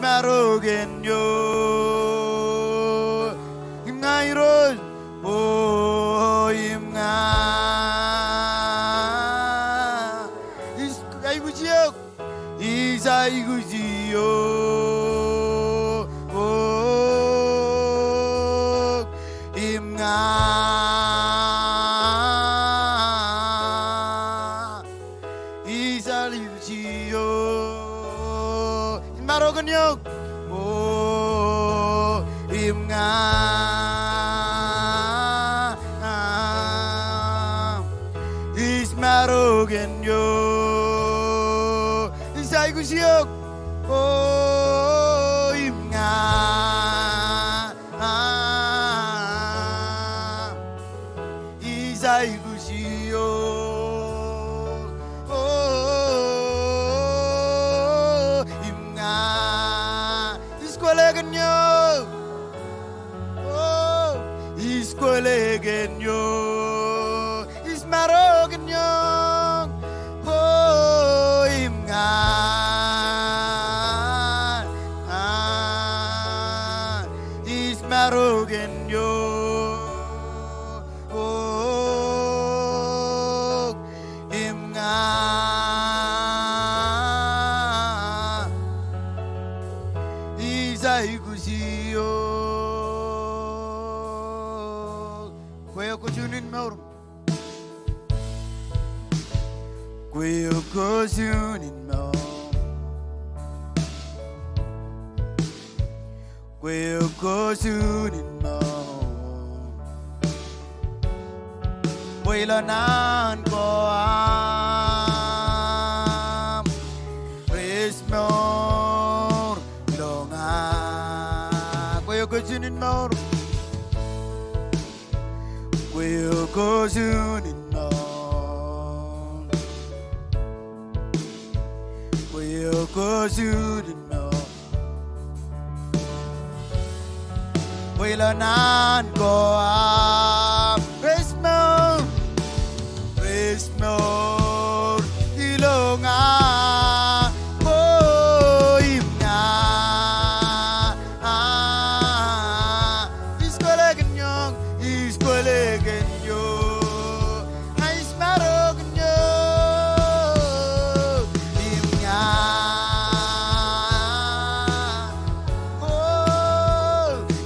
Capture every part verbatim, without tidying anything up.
maroñ kōn eok. Im ña Irooj, o im ña. Ij aikuj eok. Ij aikuj eok. Im ña. Ij aikuj eok. Ij maroñ kōn eok. O im ña. Ij maroñ kōn eok. Ij aikuj eok. O im ña. Ij aikuj eok. O im ña. Ij kwōle kōn eok. O ij kwōle kōn eok. Ij maroñ kōn eok. O im ña. Ij maroñ kōn eok. O im ña. Ij aikuj eok. Kwe eo kōj unin mour. Kwe eo kōj unin mour. Kwe eo kōj unin mour. Bwe ilo naan ko aṃ. Praise mour ilo ña. Kwe eo kōj unin mour. Kwe eo kōj unin mour. Kwe eo kōj unin mour. Bwe ilo naan ko aṃ. Praise mour. Praise mour ilo ña. O im ña. Ij kwōle kōn eok. Ij kwōle kōn eok. Ij maroñ kōn eok. Im ña. O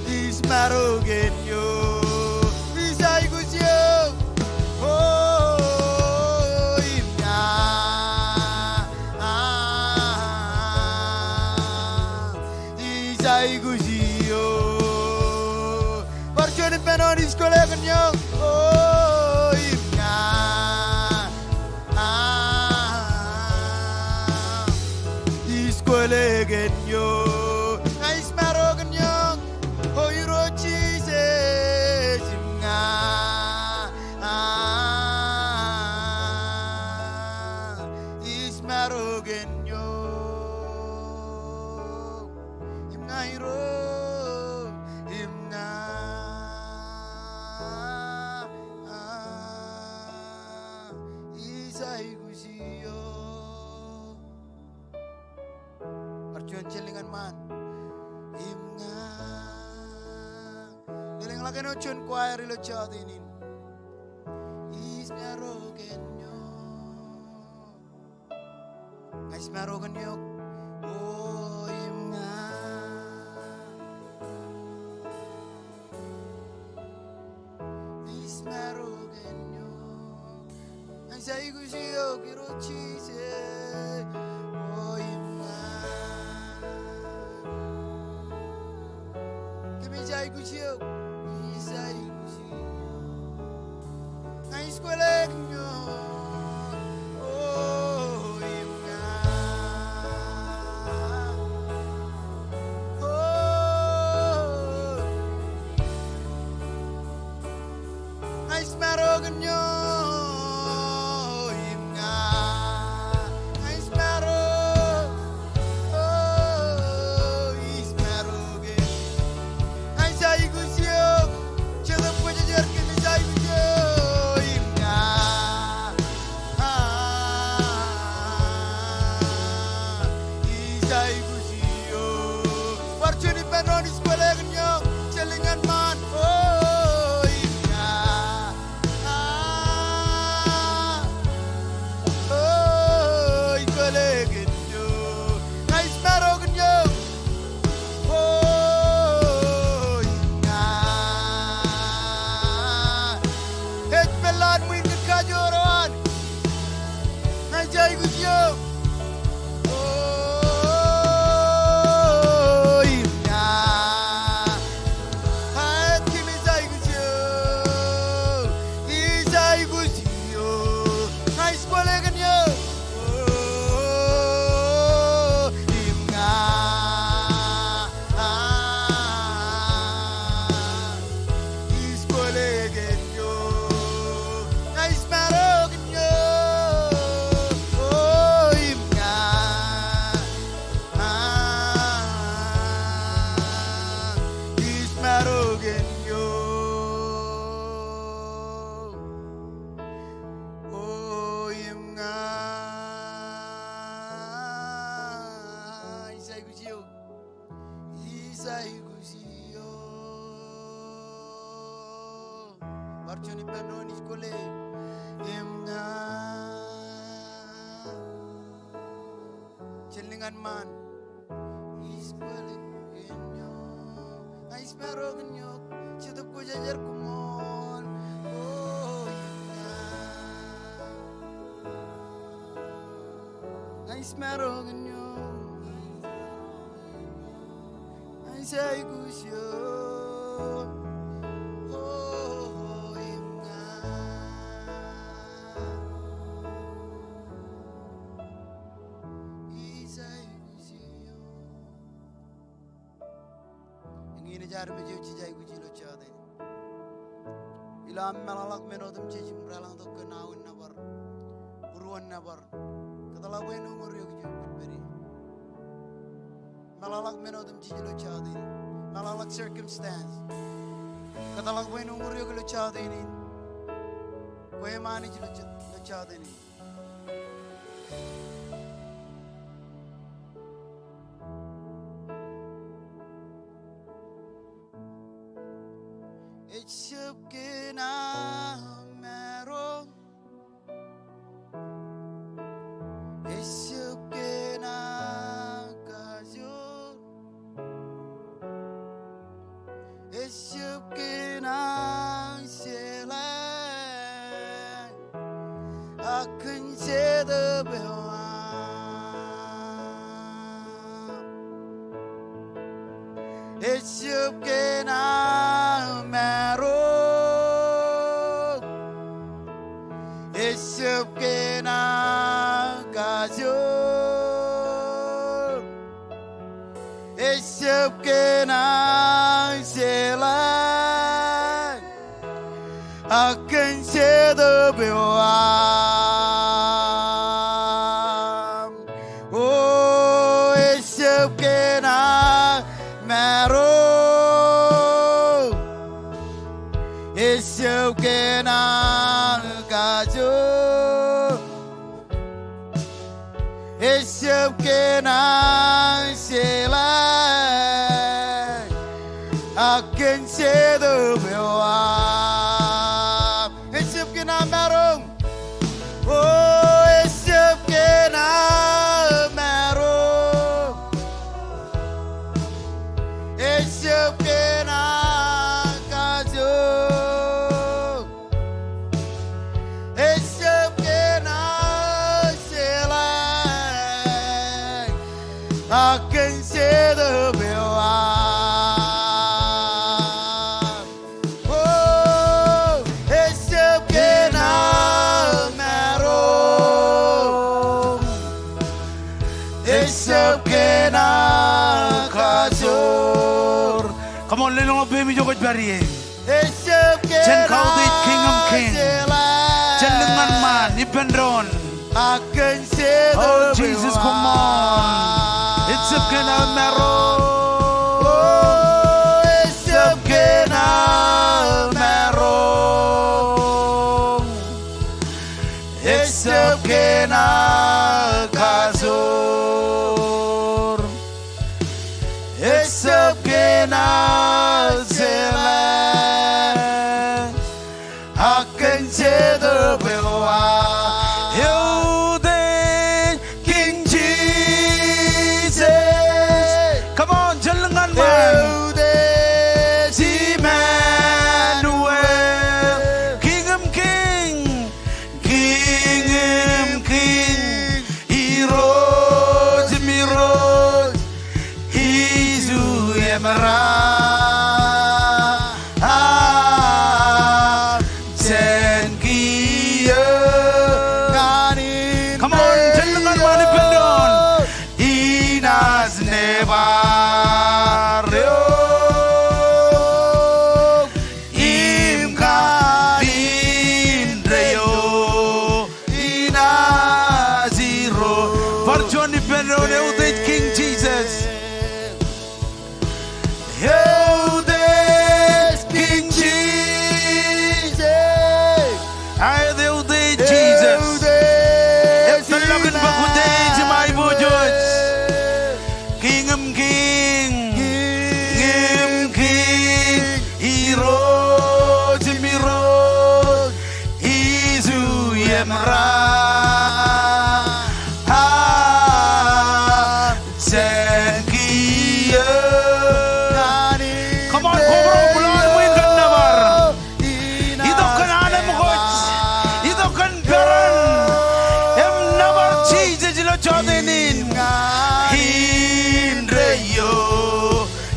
ij maroñ kōn eok. Ij aikuj eok. O im ña. Ij aikuj eok. Bar juon ippān wōt. Ij kwōle kōn eok. O im ña. Ij kwōle kōn eok. Ña ij maroñ kōn eok. O Irooj Jisōs im ña. Ij maroñ kōn eok. Im ña Irooj, im ña. Ij aikuj eok. Bar juon jilñan ṃaan. Im ña. Lelōñḷọk āinwōt juon choir ilo jota in. Ij maroñ kōn eok. Ña ij maroñ kōn eok. O im ña. Ij maroñ kōn eok. Ña ij aikuj eok Irooj Jisōs. O im ña. Kōmij aikuj eok. Ij aikuj eok. Ña ij kwōle kōn eok. O im ña. O. Ña ij maroñ kōn eok. O im ña. Ña ij maroñ. O ij maroñ kōn eok. Ña ij aikuj Jen ippān doon ij kwōle kōn eok, jen lōñ ñan ṃaan. O, im ña. O, ij kwōle kōn eok. Ña ij maro kōn eok. O, im ña. Ej pād ḷọk ṃwiin kōn kajoor eo an. Ña ij aikuj eok. O, im ña. Ij aikuj eok. Ij aikuj eok. Ña ij kwōle kōn eok. O, im ña. Ij kwōle kōn eok. Ña ij maro kōn eok. O, im ña. Ij maro kōn eok. O, im ña. Ij aikuj eok. Ij aikuj eok. Bar juon ippān doon ij kwōle. Im ña. Jen lōñ ñan ṃaan. Ij kwōle kōn eok. Ña ij maro kōn eok. Jetōb Kwōjarjar, come on. O, im ña. Ña ij maro kōn eok. Ña ij aikuj eok. O, im ña. Ij aikuj eok. Eñin ej armej eo jej aikuj ilo jota in. Ilo aṃ meḷọkḷọk men otemjej im deḷọñtok kōn aō nōbar, būruon nōbar, kōtḷọk bwe en uñūr eok ijoko kōn pād ie. Meḷọkḷọk men otemjej ilo jota in. Meḷọkḷọk circumstance. Kōtḷọk bwe en uñūr eok ilo jota in. Kwe ṃaan ej ilo jo-, ilo jota in. Ejjab kōn aō maro. Ejjab kōn aō kajoor. Ejjab kōn aō jeḷā. Ak kōn Jetōb eo aṃ. Ejjab kōn aō maro. Ejjab kōn aō kajoor. Ejjab kōn aō jeḷā. Ak kōn Jetōb eo aṃ. O, ejjab kōn aō maro. Ejjab kōn aō kajoor. Ejjab kōn aō jeḷā. Ak kōn Jetōb eo aṃ. Ejjab kōn aō maro. O, ejjab kōn aō maro. Ejjab kōn aō kajoor. Ejjab kōn aō jeḷā. Ak kōn Jetōb eo aṃ. O, ejjab kōn aō maro. Ejjab kōn aō kajoor. Come on, lelōñḷọk peiṃ ijo kwōj pād ie. Ejjab kōn aō jeḷā. Jen kautiej Kiiñ in Kiiñ. Jen lōñ ñan ṃaan ippān doon. Ak kōn Jetōb eo aṃ. Oh, Jesus, come on. Ejjab kōn aō maro. O, ejjab kōn aō maro. Ejjab kōn aō kajoor. Ejjab Abraham jān kiiō ñan in. Come on, jen ñan ṃaan ippān doon. Inaaj nebar eok im ñan indeeo. Inaaj Irooj. Bar juon ippān doon, eutiej King Jesus. Eutiej King Jesus. Aet, eutiej Jesus. Eutiej. Etal ḷọk in bōk utiej im aiboojoj. King im king. King im king. Irooj im irooj. Isu im ra. Amen. Jān kiiō. Come on, kobrak ṃōṇōṇō ṃwiin kōn nōbar. Itok kōn anemkwōj. Itok kōn peran. Im nōbar Jisōs ilo jota in. Indeeo.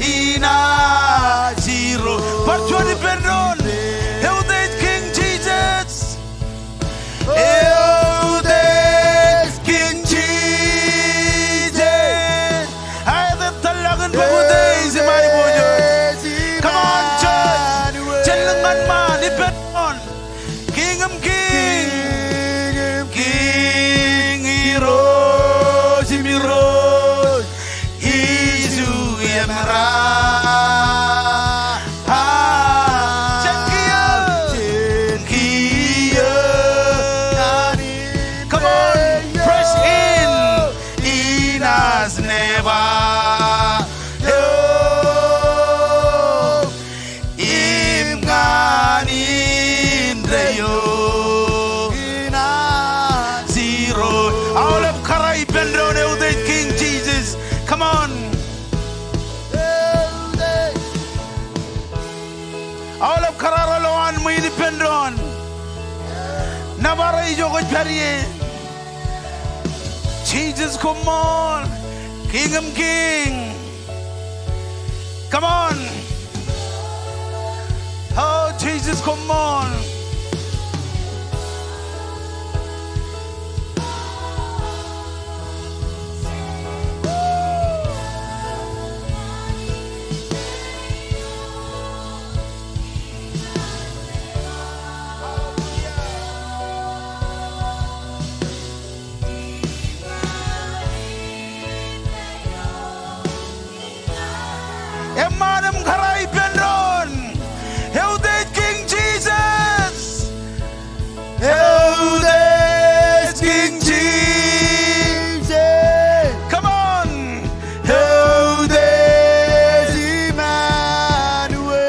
Inaaj Irooj. Bar juon ippān doon. Eutiej King Jesus. Eutiej King Jesus. Aet, etal ḷọk in bōk utiej im aiboojoj. Come on, church. Jen lōñ ñan ṃaan ippān doon. King im king. King, Irooj im irooj. Isu im ra. Jān kiiō. Jān kiiō. Come on, press in. Inaaj nebar eok im ñan indeeo. Inaaj Irooj. Aolep kōrā ippān doon, eutiej King Jesus. Come on. Aolep kōrā ro lowaan ṃwiin ippān doon. Nōbar eo ijo kwōj pād ie. Jesus, koṃṃool. King im king. Come on. Oh, Jesus, koṃṃool. Eṃṃaan im kōrā ippān doon. Eutiej King Jesus. Eutiej King Jesus. Come on. Eutiej Immanuel.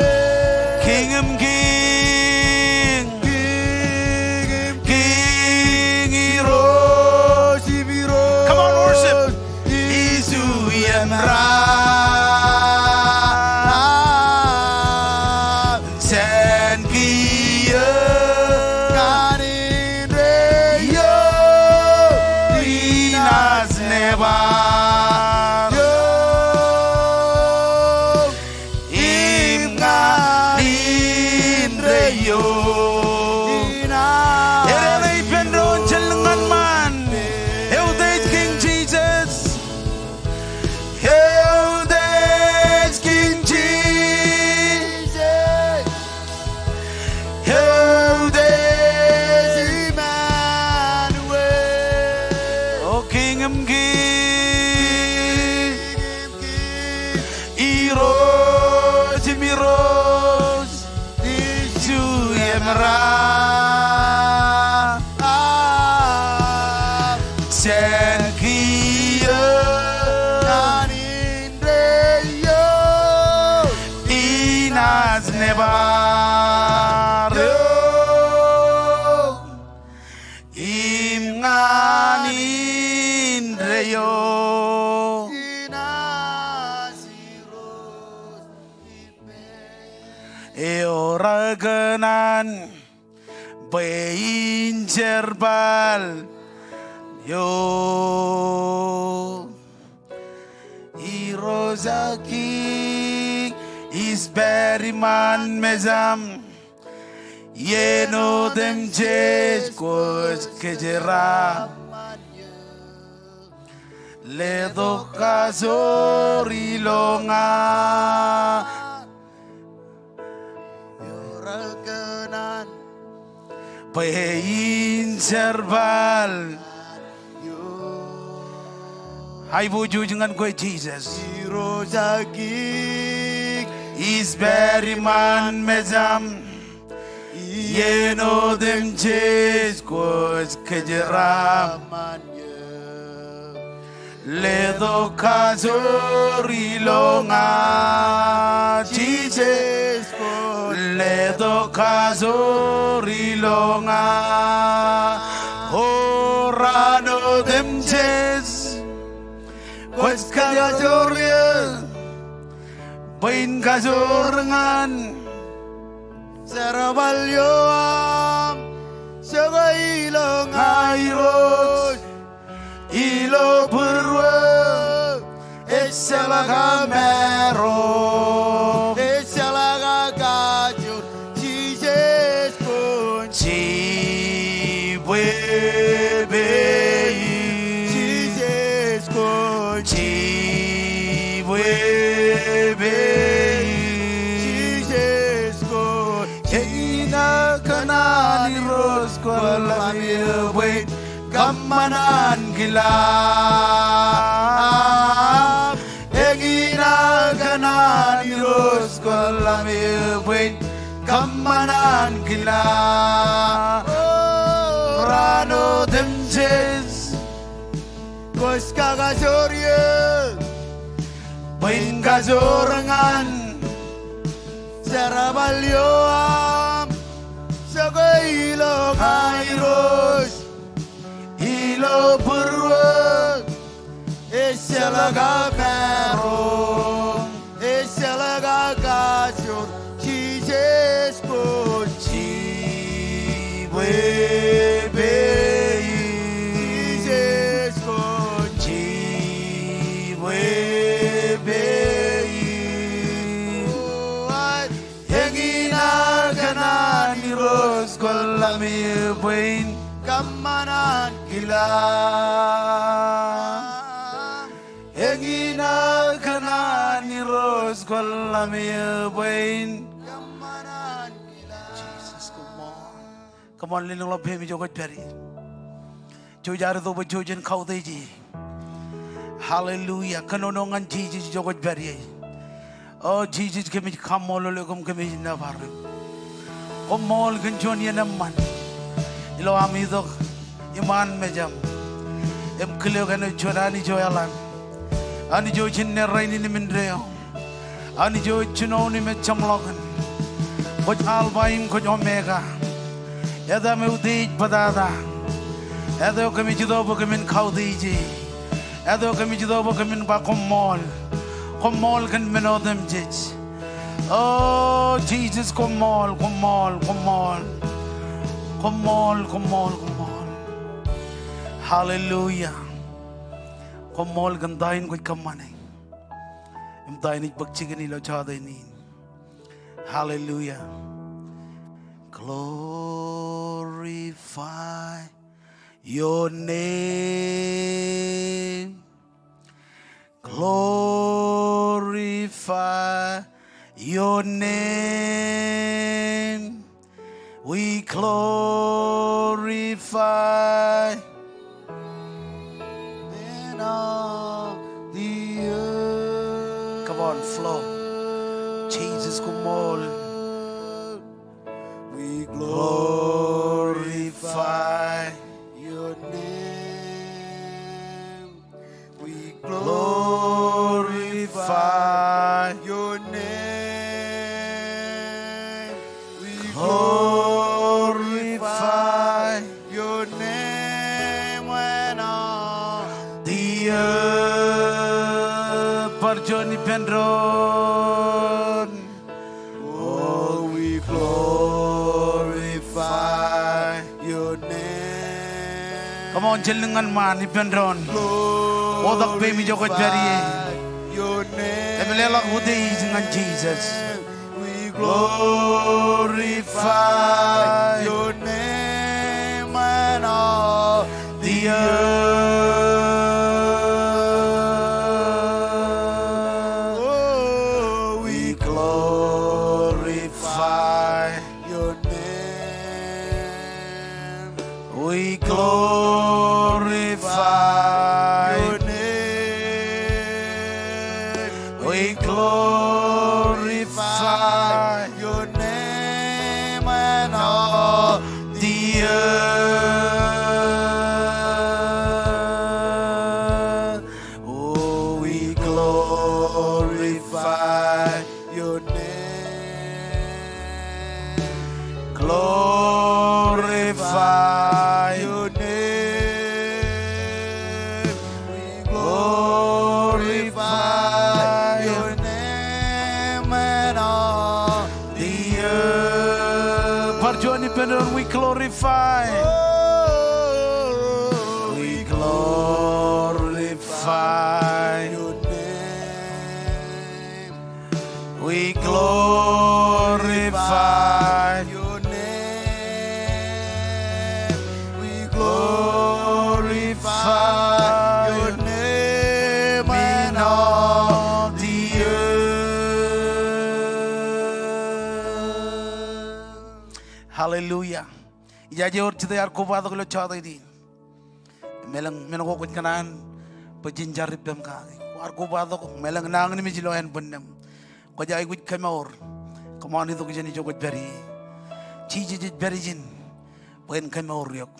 King im king. King im king. Irooj im irooj. Come on, worship. Isu im ra. Jān kiiō. Ñan indeeo. Inaaj nebar eok. Im ñan indeeo. Edeḷe ippān doon, jen lōñ ñan ṃaan. Eutiej King Jesus. Eutiej King Jesus. Eutiej Immanuel. O King im king. Irooj im irooj, Isu im ra. Jān kiiō ñan indeeo, inaaj nebar eok. Im ñan indeeo. Ewōr kōṇaan bwe in jerbal eo. Irooj ak King. Ij pād iṃaan mejaṃ, iien otemjej kwōj kōjeraaṃṃan eō. Letok kajoor ilo ña. Ewōr kōṇaan bwe in jerbal. Aiboojoj ñan kwe Jisōs. Irooj ak ik. Ij pād iṃaan mejaṃ, iien otemjej kwōj kōjeraaṃṃan eō. Letok kajoor ilo ña, Jisōs. Letok kajoor ilo ña. O raan otemjej kwōj kajoor eō bwe in kajoor ñan jerbal eo aṃ. Jokwe ilo ña Irooj, ilo būruō, ejjeḷọk amaro, ejjeḷọk akajoor, Jisōs kwōn jibwe pein. Jisōs kwōn jibwe pein. Jisōs kwōn. Eñin kōṇaan Irooj kwōḷḷam eō bwe in kōṃṃan ankilaab. Eñin kōṇaan Irooj kwōḷḷam eō bwe in kōṃṃan ankilaab. O raan otemjej kwōj kakajoor eō bwe in kajoor ñan jerbal eo aṃ. Jokwe ilo ña Irooj, ilo būruō, ejjeḷọk amaro, ejjeḷọk akajoor, Jisōs kwōn jibwe pein. Jisōs kwōn jibwe pein. Eñin kōṇaan Irooj kwōḷḷam eō bwe in kōṃṃan ankilaab. Eñin kōṇaan Irooj kwōḷḷam eō bwe in kōṃṃan ankilaab. Jisōs, come on. Come on, lelōñḷọk peiṃ ijo kwōj pād ie. Jouj ad itok bwe jouj jen kautiej e. Hallelujah. Kōnono ñan Jisōs ijo kwōj pād ie. O Jisōs, kōmij kaṃṃoolol eok im kōmij nōbar eok. Koṃṃool kōn juon iien eṃṃan ilo am itok iṃaan mejaṃ im kile eok āinwōt juon Anij eo eḷap, Anij eo ej inne, rainin im indeeo, Anij eo ej jinoin im ej jeṃḷọkin. Kwōj Alpha im kwōj Omega. Etaṃ eutiej bōtata. Eta eo kōmij itok bwe kōmin kautiej e. Eta eo kōmij itok bwe kōmin ba koṃṃool. Koṃṃool kōn men otemjej. O Jisōs, koṃṃool, koṃṃool, koṃṃool. Koṃṃool, koṃṃool, koṃṃool. Hallelujah. Koṃṃool kōn ta in kwōj kōṃṃane im ta in ej bōk jikin ilo jota in. Hallelujah. Glorify your name. Glorify your name. We glorify in all the earth. Come on, flow. Jisōs, koṃṃool. We glorify your name. We glorify your name. We glorify your name in all the earth. Bar juon ippān doon. Oh, we glorify your name. Come on, jen lōñ ñan ṃaan ippān doon. Otak peiṃ ijo kwōj pād ie. Glorify your name. Im ilo Ḷọk utiej ñan Jisōs. We glorify your name in all the earth. Oh, we glorify your name. We glorify your name. We glorify your name in all the earth. Oh, we glorify your name. Glorify your name. We glorify your name in all the earth. Bar juon ippān doon, we glorify. Oh, we glorify your name. We glorify your name. We glorify your name in all the earth. Hallelujah. Ijaje wōr jitōñ ad kobatok ilo jota in. Im elōñ men ko kwōj kōṇaan bwe jen jar ippaṃ kaki. Kwaar kobatok im elōñ nañinmej ilo ānbwinnūṃ. Kwōj aikuj kemour. Kōṃṃan itok jān ijo kwōj pād ie. Jisōs ej pād ijin bwe en kemour eok.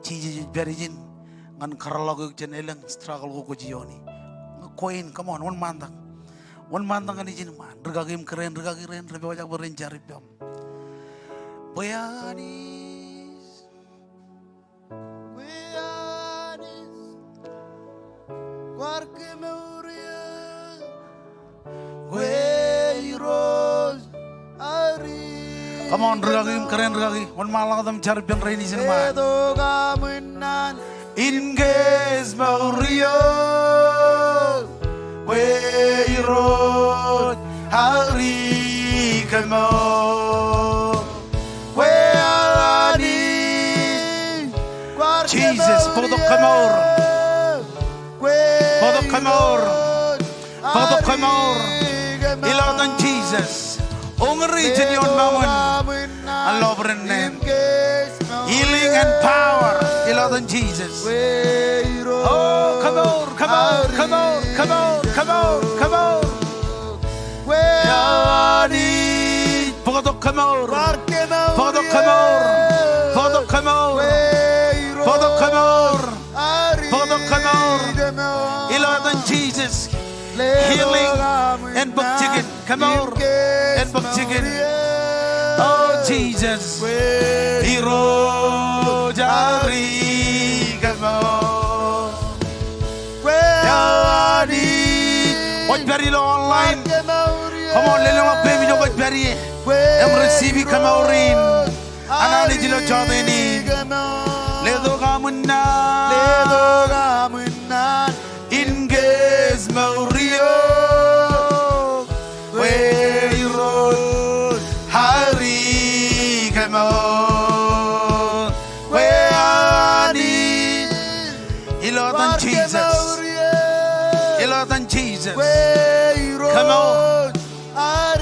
Jisōs ej pād ijin ñan kōrḷọk eok jān elōñ struggle ko kwōj iooni. Kwe in, kōṃṃan, wōnṃaantak. Wōnṃaantak ñan ijin ṃaan. Rikaki im kōrā in, rikaki rein, rej pojak bwe ren jar ippaṃ. Bwe Anij. Kwe Anij, kwaar kemour eō. Kwe Irooj, ari. Come on, rikaki im kōrā in, rikaki. Wōnṃaanḷọk im jar ippān rein ijin ṃaan. Letok aṃ unin in case mour eō. Kwe Irooj, ari kemour. Kwe Anij, kwaar kemour. Jesus, bōktok kemour. Bōktok kemour. Bōktok kemour. Ilo etan Jesus. Uñūri jān ioon mour in ñan lọpiden neen. Healing and power. Ilo etan Jesus. Oh, kemour, kemour, kemour, kemour, kemour, kemour. Anij, bōktok kemour. Bōktok kemour. Bōktok kemour. Bōktok kemour. Bōktok kemour. Ilo etan Jesus. Healing en bōk jikin. Kemour en bōk jikin. Oh, Jesus. Irooj, ari kemour. Kwōj pād ilo online. Come on, lelōñḷọk peiṃ ijo kwōj pād ie im receive kemour in an Anij ilo jota in. Letok aṃ unin. Letok aṃ unin in case mour eō. Kwe Irooj, ari kemour. Kwe Anij. Ilo etan Jesus. Ilo etan Jesus. Kemour.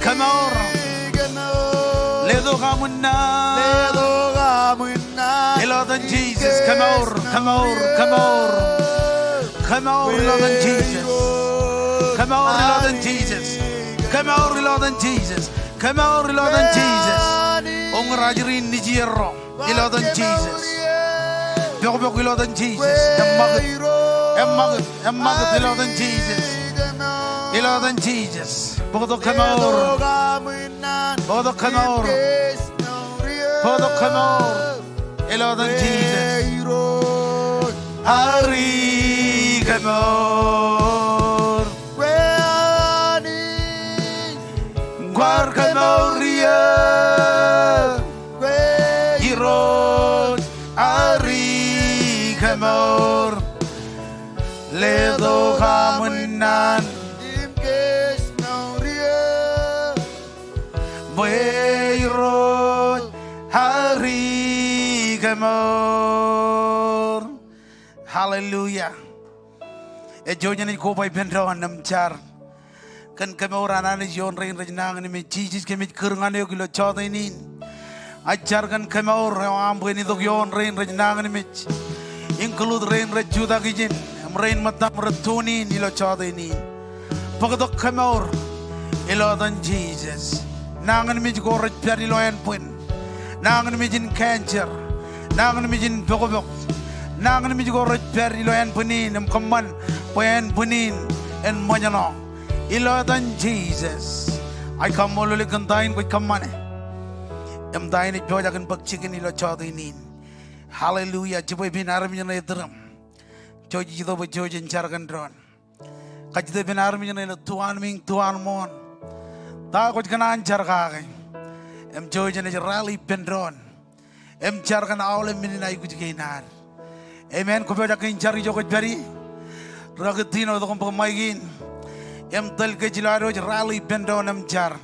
Kemour. Letok aṃ unin. Ilo etan Jesus. Kemour. Kemour. Kemour. Kemour ilo etan Jesus. Kemour ilo etan Jesus. Kemour ilo etan Jesus. Kemour ilo etan Jesus. Uñūr ajri in nejierro. Ilo etan Jesus. Pokpok ilo etan Jesus. Eṃṃakūt. Eṃṃakūt. Eṃṃakūt ilo etan Jesus. Ilo etan Jesus. Bōktok kemour. Bōktok kemour. Bōktok kemour. Ilo etan Jesus. Ari kemour. Kwe Anij, kwaar kemour eō. Kwe Irooj, ari kemour. Letok aṃ unin. Bwe Irooj ear ri kemour. Hallelujah. Ej jouj jen ej koba ippān doon im jar kōn kemour an Anij ioon rein rej nañinmej. Jisōs, kōmij kūr ñan eok ilo jọteen in. Ij jar kōn kemour eo aṃ bwe en itok ioon rein rej nañinmej, include rein rej jutak ijin im rein ṃōttam rej tune in ilo jọteen in. Bōktok kemour ilo etan Jisōs. Nañinmej ko rej pād ilo ānbwin, nañinmej in cancer, nañinmej in pokpok, nañinmej ko rej pād ilo ānbwin in im kōṃṃan bwe ānbwin in en ṃōjṇọ. Ilo etan Jisōs, ij kaṃṃoolol eok kōn ta in kwōj kōṃṃane im ta in ej pojak in bōk jikin ilo jọteen in. Hallelujah. Jibwe ippān armej ṇe iturūṃ. Jouj ij itok bwe jouj jen jar kōn doon. Kajjitōk ippān armej ṇe ilo tuanmiiñ, tuanmooṇ. Ta kwōj kōṇaan jar kake im jouj jen ej rally ippān doon im jar kōn aolep men in aikuj kein ad. Amen. Kwō pojak in jar ijo kwōj pād ie. Rūkaki Tino, itok im bōk mic in im tōl kōj ilo ad wōj rally ippān doon im jar.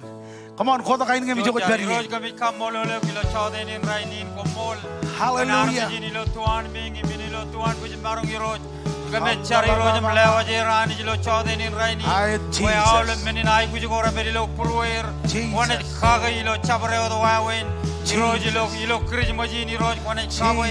Come on, kotak ainikiōṃ ijo kwōj pād ie. Irooj, kōmij kaṃṃoolol eok ilo jọteen in rainin, koṃṃool. Hallelujah. Kōn armej in ilo tuanmiiñ im in ilo tuanbwijin maroñ, Irooj. Kōmij jar Irooj im lewōj er Anij ilo jọteen in rainin. Bwe aolep men in aikuj ko repād ilo būrueir, kwōnaaj kake ilo jabdewōt wāween. Irooj, ilo, ilo Kūrijṃōj in Irooj kwōnaaj kabwe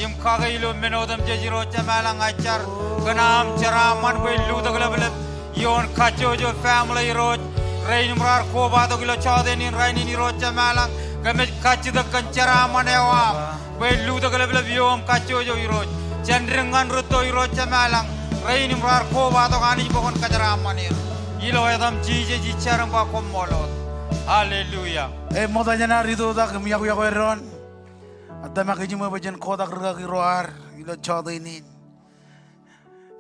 im kake ilo men otemjej Irooj Jemām ilañ. Ij jar kōn aṃ jeraaṃṃan bwe en lutōk leplep ioon kajjojo family Irooj. Rein im raar kobatok ilo jọteen in rainin Irooj Jemām ilañ, kōmij kajjitōk kōn jeraaṃṃan eo aṃ bwe en lutōk leplep ioom kajjojo Irooj. Jān dik ñan rūtto Irooj Jemām ilañ, rein im raar kobatok Anij bwe kwōn kōjeraaṃṃan er. Ilo etaṃ Jisōs ij jar im ba koṃṃool wōt. Hallelujah. Ej ṃokta jān ad itoitak im iọkwe, iọkwe doon. Ij tōmak ejiṃwe bwe jen kotak rūkaki ro ad ilo jọteen in.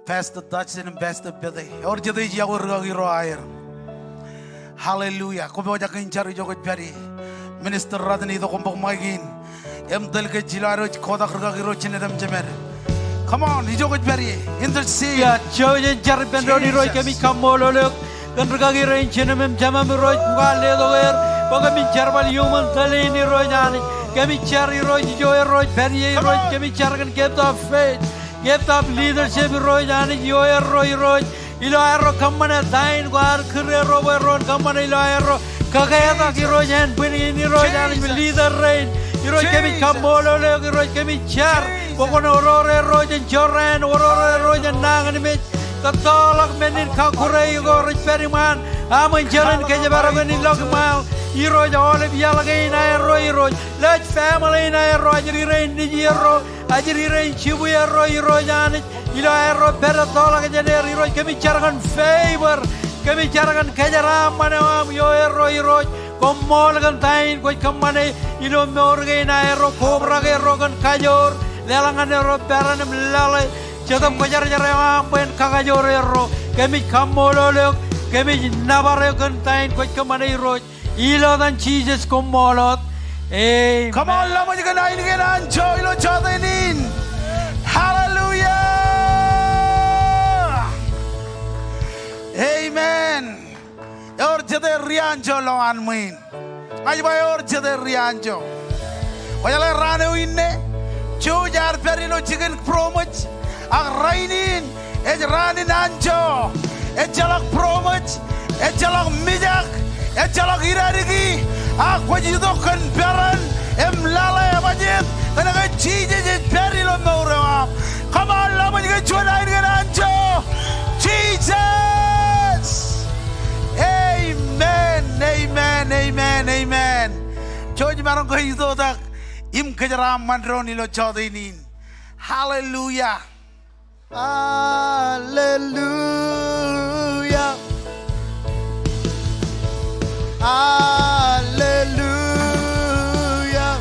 Pastor Dodson im Pastor Pete. Ewōr jete ej iọkwe rūkaki ro aer. Hallelujah. Kwō pojak in jar ijo kwōj pād ie. Minister Rodney, itok im bōk mic in im tōl kōj ilo ad wōj kotak rūkaki ro jined im jemed. Come on, ijo kwōj pād ie. Intercede. Ij jouj jen jar ippān doon Irooj, kōmij kaṃṃoolol eok kōn rūkaki rein, jinōm im jemām Irooj, kwaar letok er bwe kōmin jerbal iuṃwin tōl in Irooj Anij. Kōmij jar Irooj ijo erro ej pād ie Irooj, kōmij jar kōn gift of faith, gift of leadership Irooj Anij, ioerro Irooj. Ilo aerro kōṃṃane ta in kwaar kūr erro bwe erro en kōṃṃane, ilo aerro kaketak Irooj ānbwin in Irooj Anij im leader rein Irooj, kōmij kaṃṃoolol eok Irooj, kōmij jar bwe kwōn oror erro jān jorrāān, oror erro jān nañinmej. Kōttoḷọk men in kakure ko rej pād iṃaan, aṃ enjeḷ in kōjparok in ilọk iṃaan Irooj, aolep iaḷ kein aerro Irooj, lewōj family in aerro, ajri rein nejierro, ajri rein jibwierro Irooj Anij. Ilo aerro pād ettoḷọk jān er Irooj, kōmij jar kōn favor, kōmij jar kōn kōjeraaṃṃan eo aṃ ioerro Irooj. Koṃṃool kōn ta in kwōj kōṃṃane ilo mour kein aerro, kobrak erro kōn kajoor, leḷọk ñan erro peran im laḷe Jetōb Kwōjarjar eo aṃ bwe en kakajoor erro. Kōmij kaṃṃoolol eok, kōmij nōbar eok kōn ta in kwōj kōṃṃane Irooj. Ilo etan Jisōs koṃṃool wōt. Amen. Come on, laṃōj kōn ainikien anjọ ilo jọteen in. Hallelujah. Amen. Ewōr jete ri anjọ lowaan ṃwiin? Ña ij ba ewōr jete ri anjọ. Kwōjeḷā raan eo inne, jouj ad pād ilo jikin būroṃōj, ak rainin ej raan in anjọ. Ejjeḷọk būroṃōj, ejjeḷọk mijak, ejjeḷọk idadiki, ak kwōj itok kōn peran im laḷe, ebajjeet, kōnke Jisōs ej pād ilo mour eo aṃ. Come on, laṃōj ke juon ainikien anjọ. Jisōs. Amen, amen, amen, amen. Jouj maroñ ke itoitak im kōjeraaṃṃan doon ilo jọteen in. Hallelujah. Hallelujah. Hallelujah.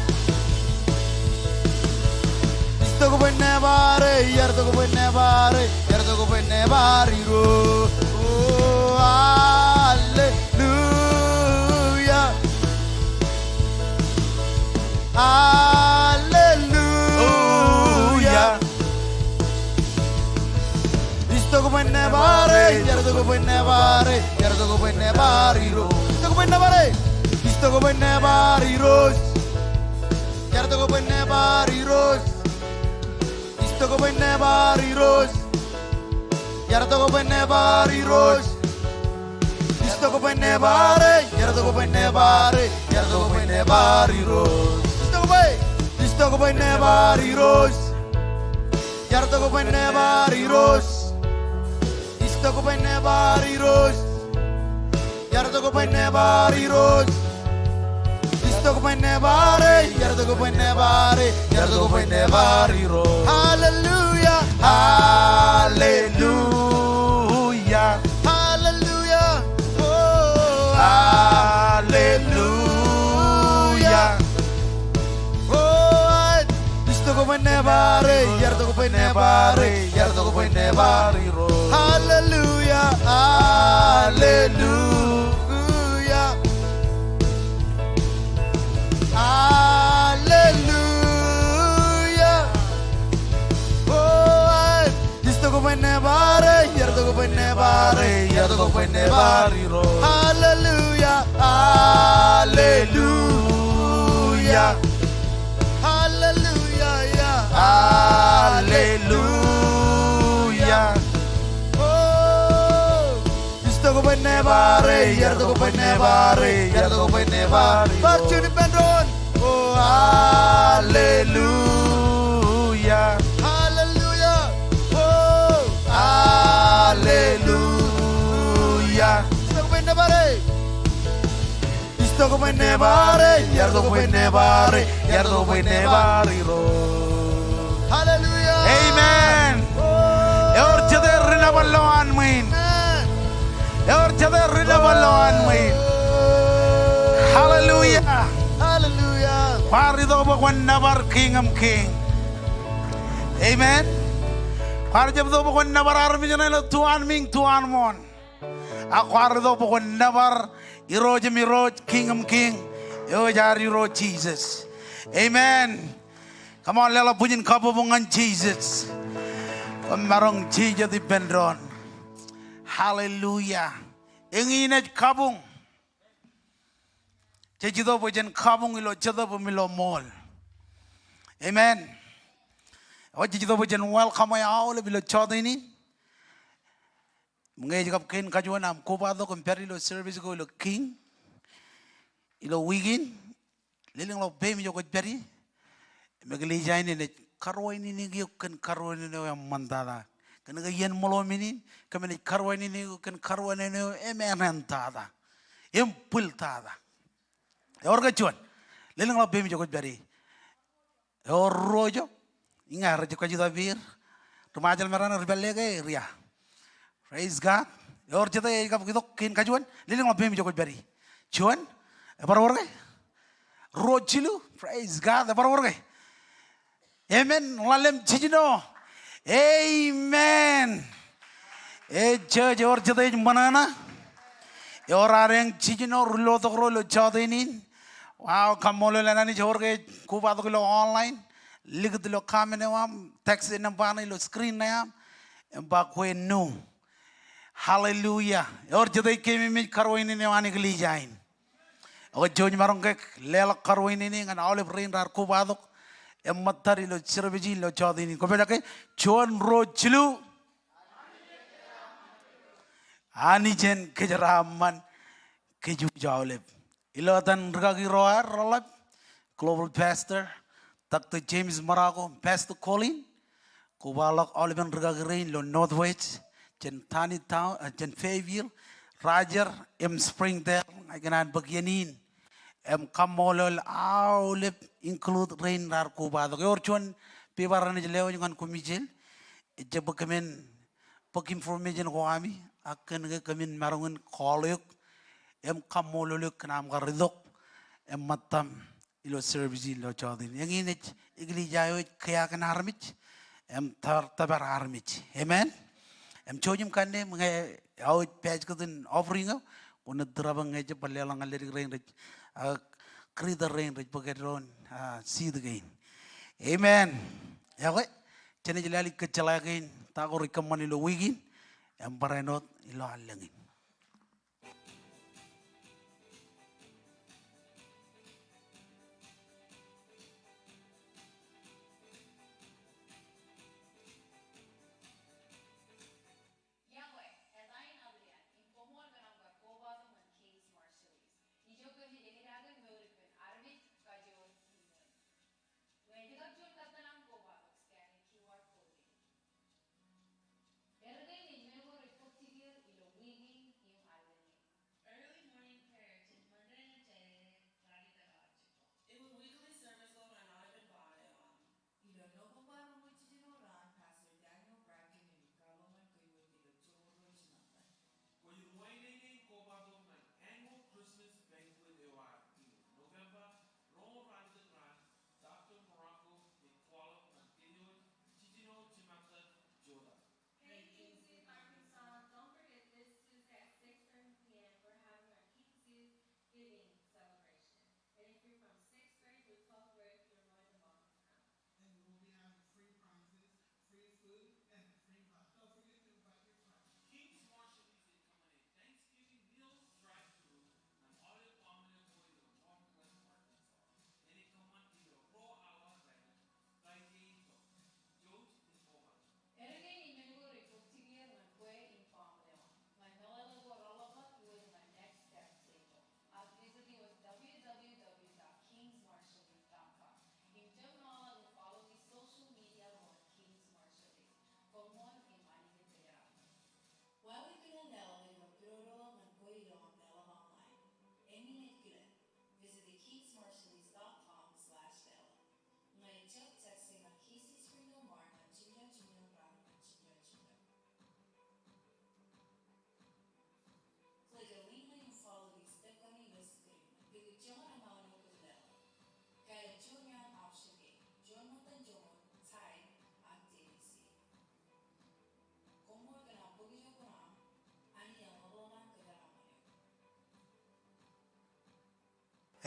Ij tok bwe en nōbar e, iar tok bwe en nōbar e, iar tok bwe en nōbar Irooj. Oh, hallelujah. Hallelujah. Ij tok bwe en nōbar e, iar tok bwe en nōbar e, iar tok bwe en nōbar Irooj. Ij tok bwe en nōbar e. Ij Istock bwe nebar Irooj. Iar tok bwe nebar Irooj. Istock bwe nebar Irooj. Iar tok bwe nebar Irooj. Istock bwe nebar e. Iar tok bwe nebar e. Iar tok bwe nebar Irooj. Istock bwe. Istock bwe nebar Irooj. Iar tok bwe nebar Irooj. Istock bwe nebar Irooj. Iar tok bwe nebar Irooj. Istock bwe nebar e. Iar tok bwe nebar e. Iar tok bwe nebar Irooj. Hallelujah. Hallelujah. Hallelujah. Oh, hallelujah. Oh, istock bwe nebar e, iar tok bwe nebar e, iar tok bwe nebar Irooj. Hallelujah, hallelujah. Hallelujah. Oh, istock bwe nebar e, iar tok bwe nebar e, iar tok bwe nebar Irooj. Hallelujah, hallelujah. Hallelujah, yeah. Hallelujah. Oh, istock bwe nebar e, iar tok bwe nebar e, iar tok bwe nebar. Bar juon ippān doon. Oh, hallelujah. Hallelujah. Oh, hallelujah. Istock bwe nebar e. Istock bwe nebar e, iar tok bwe nebar e, iar tok bwe nebar Irooj. Hallelujah. Amen. Oh. Ewōr jete ri nōbar lowaan ṃwiin? Amen. Ewōr jete ri nōbar lowaan ṃwiin? Hallelujah. Hallelujah. Kwaar itok bwe kwōn nōbar Kiiñ im kiiñ. Amen. Kwaar jab itok bwe kwōn nōbar armej ṇe ilo tuwaan ṃwiin, tuwaan ṃoon. Ak kwaar itok bwe kwōn nōbar Irooj im irooj, Kiiñ im kiiñ, eo ej ad Irooj Jisōs. Amen. Come on, leḷọk bwijin kabbokbok ñan Jisōs. Kwōmaroñ jijet ippān doon. Hallelujah. Eñin ej kabuñ. Jej itok bwe jen kabuñ ilo Jetōb im ilo ṃool. Amen. Eo, jej itok bwe jen welcome e aolep ilo jota in. Im ñe ej kab kein kajuon aṃ kobatok im pād ilo service ko ilo Kiiñ ilo wiik in, lelōñḷọk peiṃ ijo kwōj pād ie. Im eklejia in enaaj karuwainene eok kōn karuwainene eo eṃṃantata. Kōnke iien ṃōḷo men in, kōm naaj karuwainene eok kōn karuwainene eo eṃṃantata, eṃwiljin tata. Ewōr ke juon? Lelōñḷọk peiṃ ijo kwōj pād ie. Ewōr ruo ijo? Iññā rej kajjitōk apier. Ri Ṃajeḷ, Maraṇ, ri pālle ke ria? Praise God. Ewōr jete ej kab itok kein kajuon? Lelōñḷọk peiṃ ijo kwōj pād ie. Juon? Ebar wōr ke? Ruo, jilu? Praise God. Ebar wōr ke? Amen. Ḷalem jiljino. Amen. Ejjab, ewōr jete ej ṃōṇōṇō? Ewōr adeañ jiljino, ri lotok ro ilo jota in. Wow, kaṃṃoolol Anij. Ewōr ke ej kobatok ilo online, likūt ilo comment eo aṃ, text e nōṃba ṇe ilo screen ṇe aṃ, im ba kwe nu. Hallelujah. Ewōr jete ej keememej karuwainene eo an eklejia in? Ekwe, jouj maroñ ke leḷọk karuwainene ñan aolep rein raar kobatok im ṃōttad ilo service in ilo jota in. Kwōpojak ke? Juon, ruo, jilu. Anij en kōjeraaṃṃan kōj aolep. Ilo etan rikaki ro ad reḷap, Global Pastor Doctor James Marocco, Pastor Colin, kobaḷọk aolepen rikaki rein ilo Northwest, jān Taneytown, eh, jān Fayetteville, Rogers, im Springdale, ña ikōṇaan bōk iien in im kaṃṃoolol aolep, include rein raar kobatok. Ewōr juon pepa renaaj lewōj ñan koṃij, ejjab bwe kōmin bōk information ko ami, ak kōn ke kōmin maroñ in call eok im kaṃṃoolol eok kōn aṃ kar itok im ṃōttaṃ ilo service in ilo jota in. Eñin ej eklejia eo ej kea kōn armej im tōpar, tōpar armej. Amen. Im jouj im kanne im ñe eo ej basket in offering eo, kwōnaaj tūrabōk ñe ejjab bar leḷọk ñan ledik rein rej, ah, greeter rein rej bōk eddoin, ah, seat kein. Amen. Ekwe, jenaaj lale kōjjeḷā kein ta ko rej kōṃṃan ilo wiik in im barāinwōt ilo allōñ in.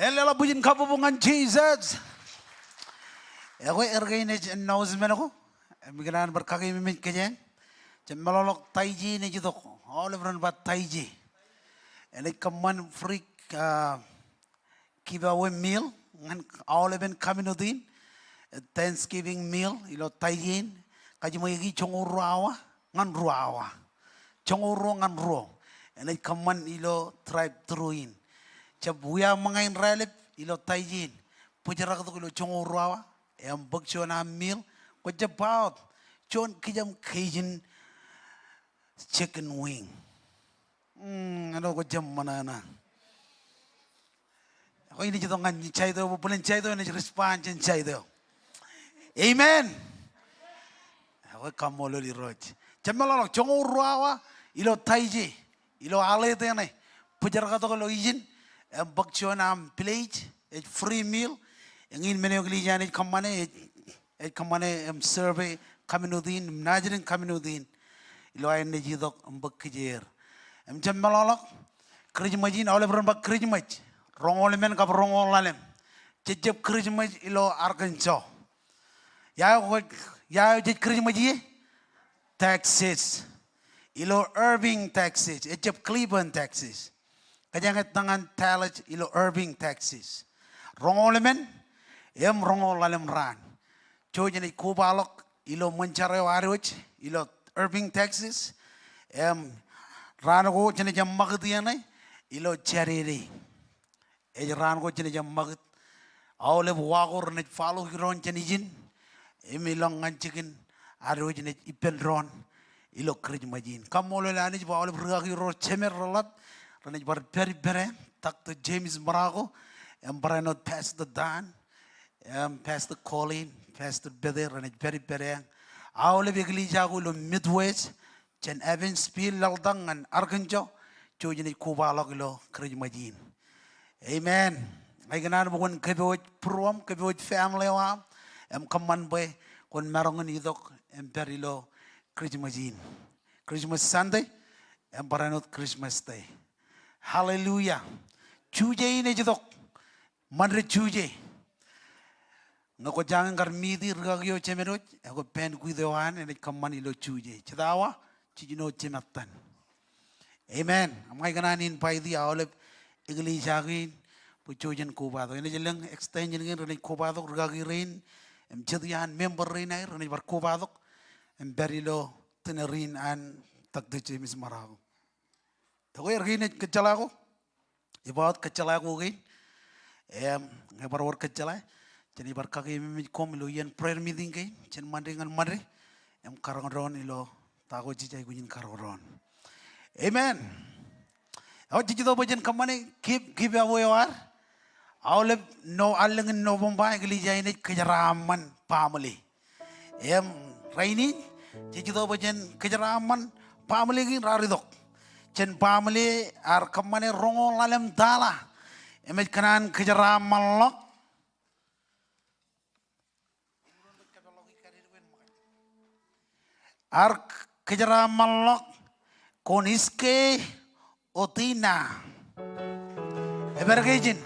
Eḷap bwijin kabbokbok ñan Jisōs. Ekwe, er kein ej announcement ko. Im ikōṇaan bar kakeememej kōj eṇ. Jab meḷọkḷọk Taije in ej itok. Aolep ren ba Taije. Enaaj kōṃṃan free, ah, giveaway meal ñan aolepen community in. Thanksgiving meal ilo Taije in. Kajiṃwe eki joñoul ruo awa ñan ruo awa. Joñoul ruo ñan ruo. Enaaj kōṃṃan ilo drive-thru in. Jab wia ṃōñā in raelep ilo Taije in. Bōjrak tok ilo joñoul ruo awa. Im bōk juon aṃ meal. Kwō jab ba wōt juon kijem Cajun chicken wing. Mm, āinwōt kwō jab ṃōṇōṇō. Ekwe, inaaj itok ñan jaito, bōlen jaito, inaaj respond jān jaito. Amen. Ekwe, kaṃṃoolol Irooj. Jab meḷọkḷọk joñoul ruo awa ilo Taije, ilo aleteṇe. Bōjrak tok ilo ijin, im bōk juon aṃ plate, ej free meal. Eñin men eo eklejia in ej kōṃṃane, ej ej kōṃṃane im serve community in, im naajdik community in. Ilo aer naaj itok im bōk kijeer. Im jab meḷọkḷọk, Christmas in, aolep ren ba Christmas. Roñoul emān kab roñoul ḷalem. Jej jab Christmas ilo Arkansas. Ia eo, ia eo jej Christmas ie? Texas. Ilo Irving, Texas. Ejjab Cleveland, Texas. Kōjeañ ettōr ñan Dallas ilo Irving, Texas. Roñoul emān im roñoul ḷalem raan. Jouj jenaaj kobaḷọk ilo ṃōn jar eo ad wōj ilo Irving, Texas. Im raan ko jenaaj eṃṃakūt iien ṇe ilo Saturday. Ej raan ko jenaaj eṃṃakūt. Aolep wa ko renaaj follow doon jān ijin. Im ilọk ñan jikin ad wōj naaj ippān doon ilo Christmas in. Kaṃṃoolol Anij bwe aolep rūkaki ro jemed reḷap renaaj bar pād ippād eṇ, Doctor James Marocco, im barāinwōt Pastor Dan, im Pastor Colin, Pastor Peter, renaaj pād ippād eṇ. Aolep eklejia ko ilo Midwest, jān Evansville laḷtak ñan Arkansas, jouj jenaaj kobaḷọk ilo Christmas in. Amen. Ña ikōṇaan bwe kwōn kōpooj būruōṃ, kōpooj family eo aṃ, im kōṃṃan bwe kwōn maroñ in itok im pād ilo Christmas in. Christmas Sunday, im barāinwōt Christmas Day. Hallelujah. Juje in ej itok. Ṃanit Juje. Ñe kwō jañin kar miti rūkaki eo jemed wōj, ekwe banquet eo an enaaj kōṃṃan ilo Juje. Jete awa, jiljino jimattan. Amen. Im ña ikōṇaan invite aolep eklejia kein bwe jouj jen kobatok. Enaaj lōñ extension kein renaaj kobatok, rūkaki rein, im jet iaan member rein aer renaaj bar kobatok im pād ilo dinner in an Doctor James Marocco. Ekwe, er kein ej kōjjeḷā ko. Ej ba wōt kōjjeḷā ko kein. Im, ñe bar wōr kōjjeḷā, jenaaj bar kakeememej koṃ ilo iien prayer meeting kein jān Ṃande ñan Ṃande. Im karoñ doon ilo ta ko jej aikuj in karoñ doon. Amen. Eo, jej itok bwe jen kōṃṃane give, giveaway eo ad. Aolep no, allōñ in November, eklejia in ej kōjeraaṃṃan baaṃle. Im rainin, jej itok bwe jen kōjeraaṃṃan baaṃle kein raar itok. Jān baaṃle ear kōṃṃane roñoul ḷalem tala. Im ej kōṇaan kōjeraaṃṃanḷọk. Ear kōjeraaṃṃanḷọk Koniske Otina. Epād ke ijin?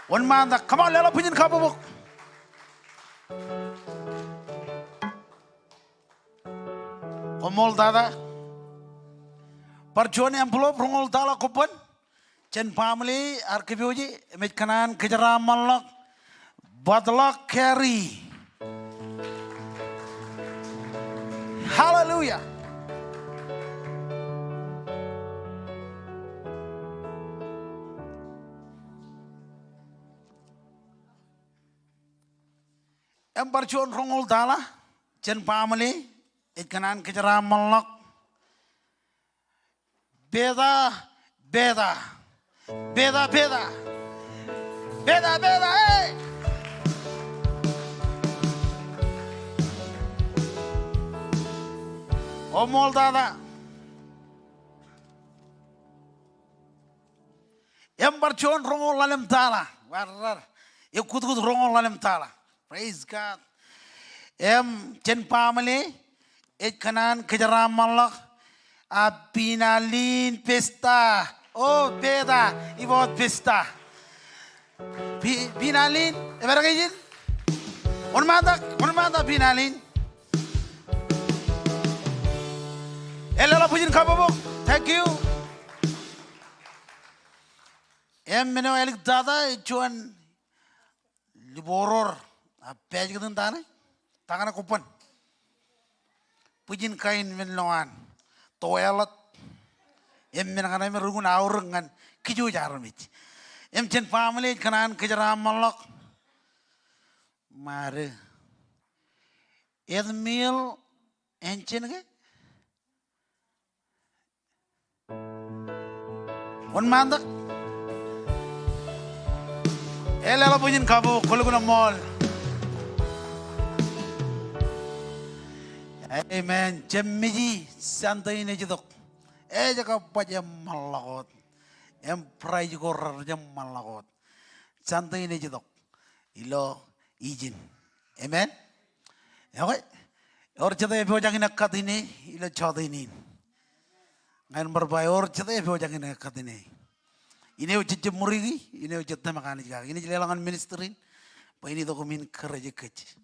Wōnṃaantak. Come on, leḷọk bwijin kabbokbok. Koṃṃool tata. Bar juon envelope roñoul tala kobban. Jān baaṃle ear kōpooje, im ej kōṇaan kōjeraaṃṃanḷọk Butler Carey. Hallelujah. Im bar juon roñoul tala jān baaṃle, ej kōṇaan kōjeraaṃṃanḷọk Beta, beta. Beta, beta. Beta, beta, hey! Koṃṃool tata. Im bar juon roñoul ḷalem tala. Bar, bar. Ekkutkut roñoul ḷalem tala. Praise God. Im jān baaṃle, ej kōṇaan kōjeraaṃṃanḷọk Abinalin Pesta. O, Peta, iboot Pesta. Pi-, Pinalin, epād ke ijin? Wōnṃaantak, wōnṃaantak Pinalin. Eḷḷā bwijin kabbokbok, thank you. Im men eo āliktata, ej juon liboror, a pāj kōn ta ṇe, ta kaṇe kobban. Bwijin kain men lo an, to eḷọt. Im men kaṇe me rukun aorōk ñan kōj armej. Im jān family ej kōṇaan kōjeraaṃṃanḷọk. Mare. Edmiel Enjen ke? Wōnṃaantak. Eḷḷā bwijin kabbokbok, kwōlukkuun ṃool. Amen. Jemmeji Sunday in ej itok. Ej kab baj eṃṃanḷọk wōt. Im Praise ko rej eṃṃanḷọk wōt. Sunday in ej itok ilo ijin. Amen. Ekwe, ewōr jete epojak in ekkat ine ilo jota in. Ñan bar ba ewōr jete epojak in ekkat ine. Ine eo jej jab ṃuri ki, ine eo jej tōmak Anij kaki. Ine ej leḷọk ñan ministry in bwe in itok im encourage kōj.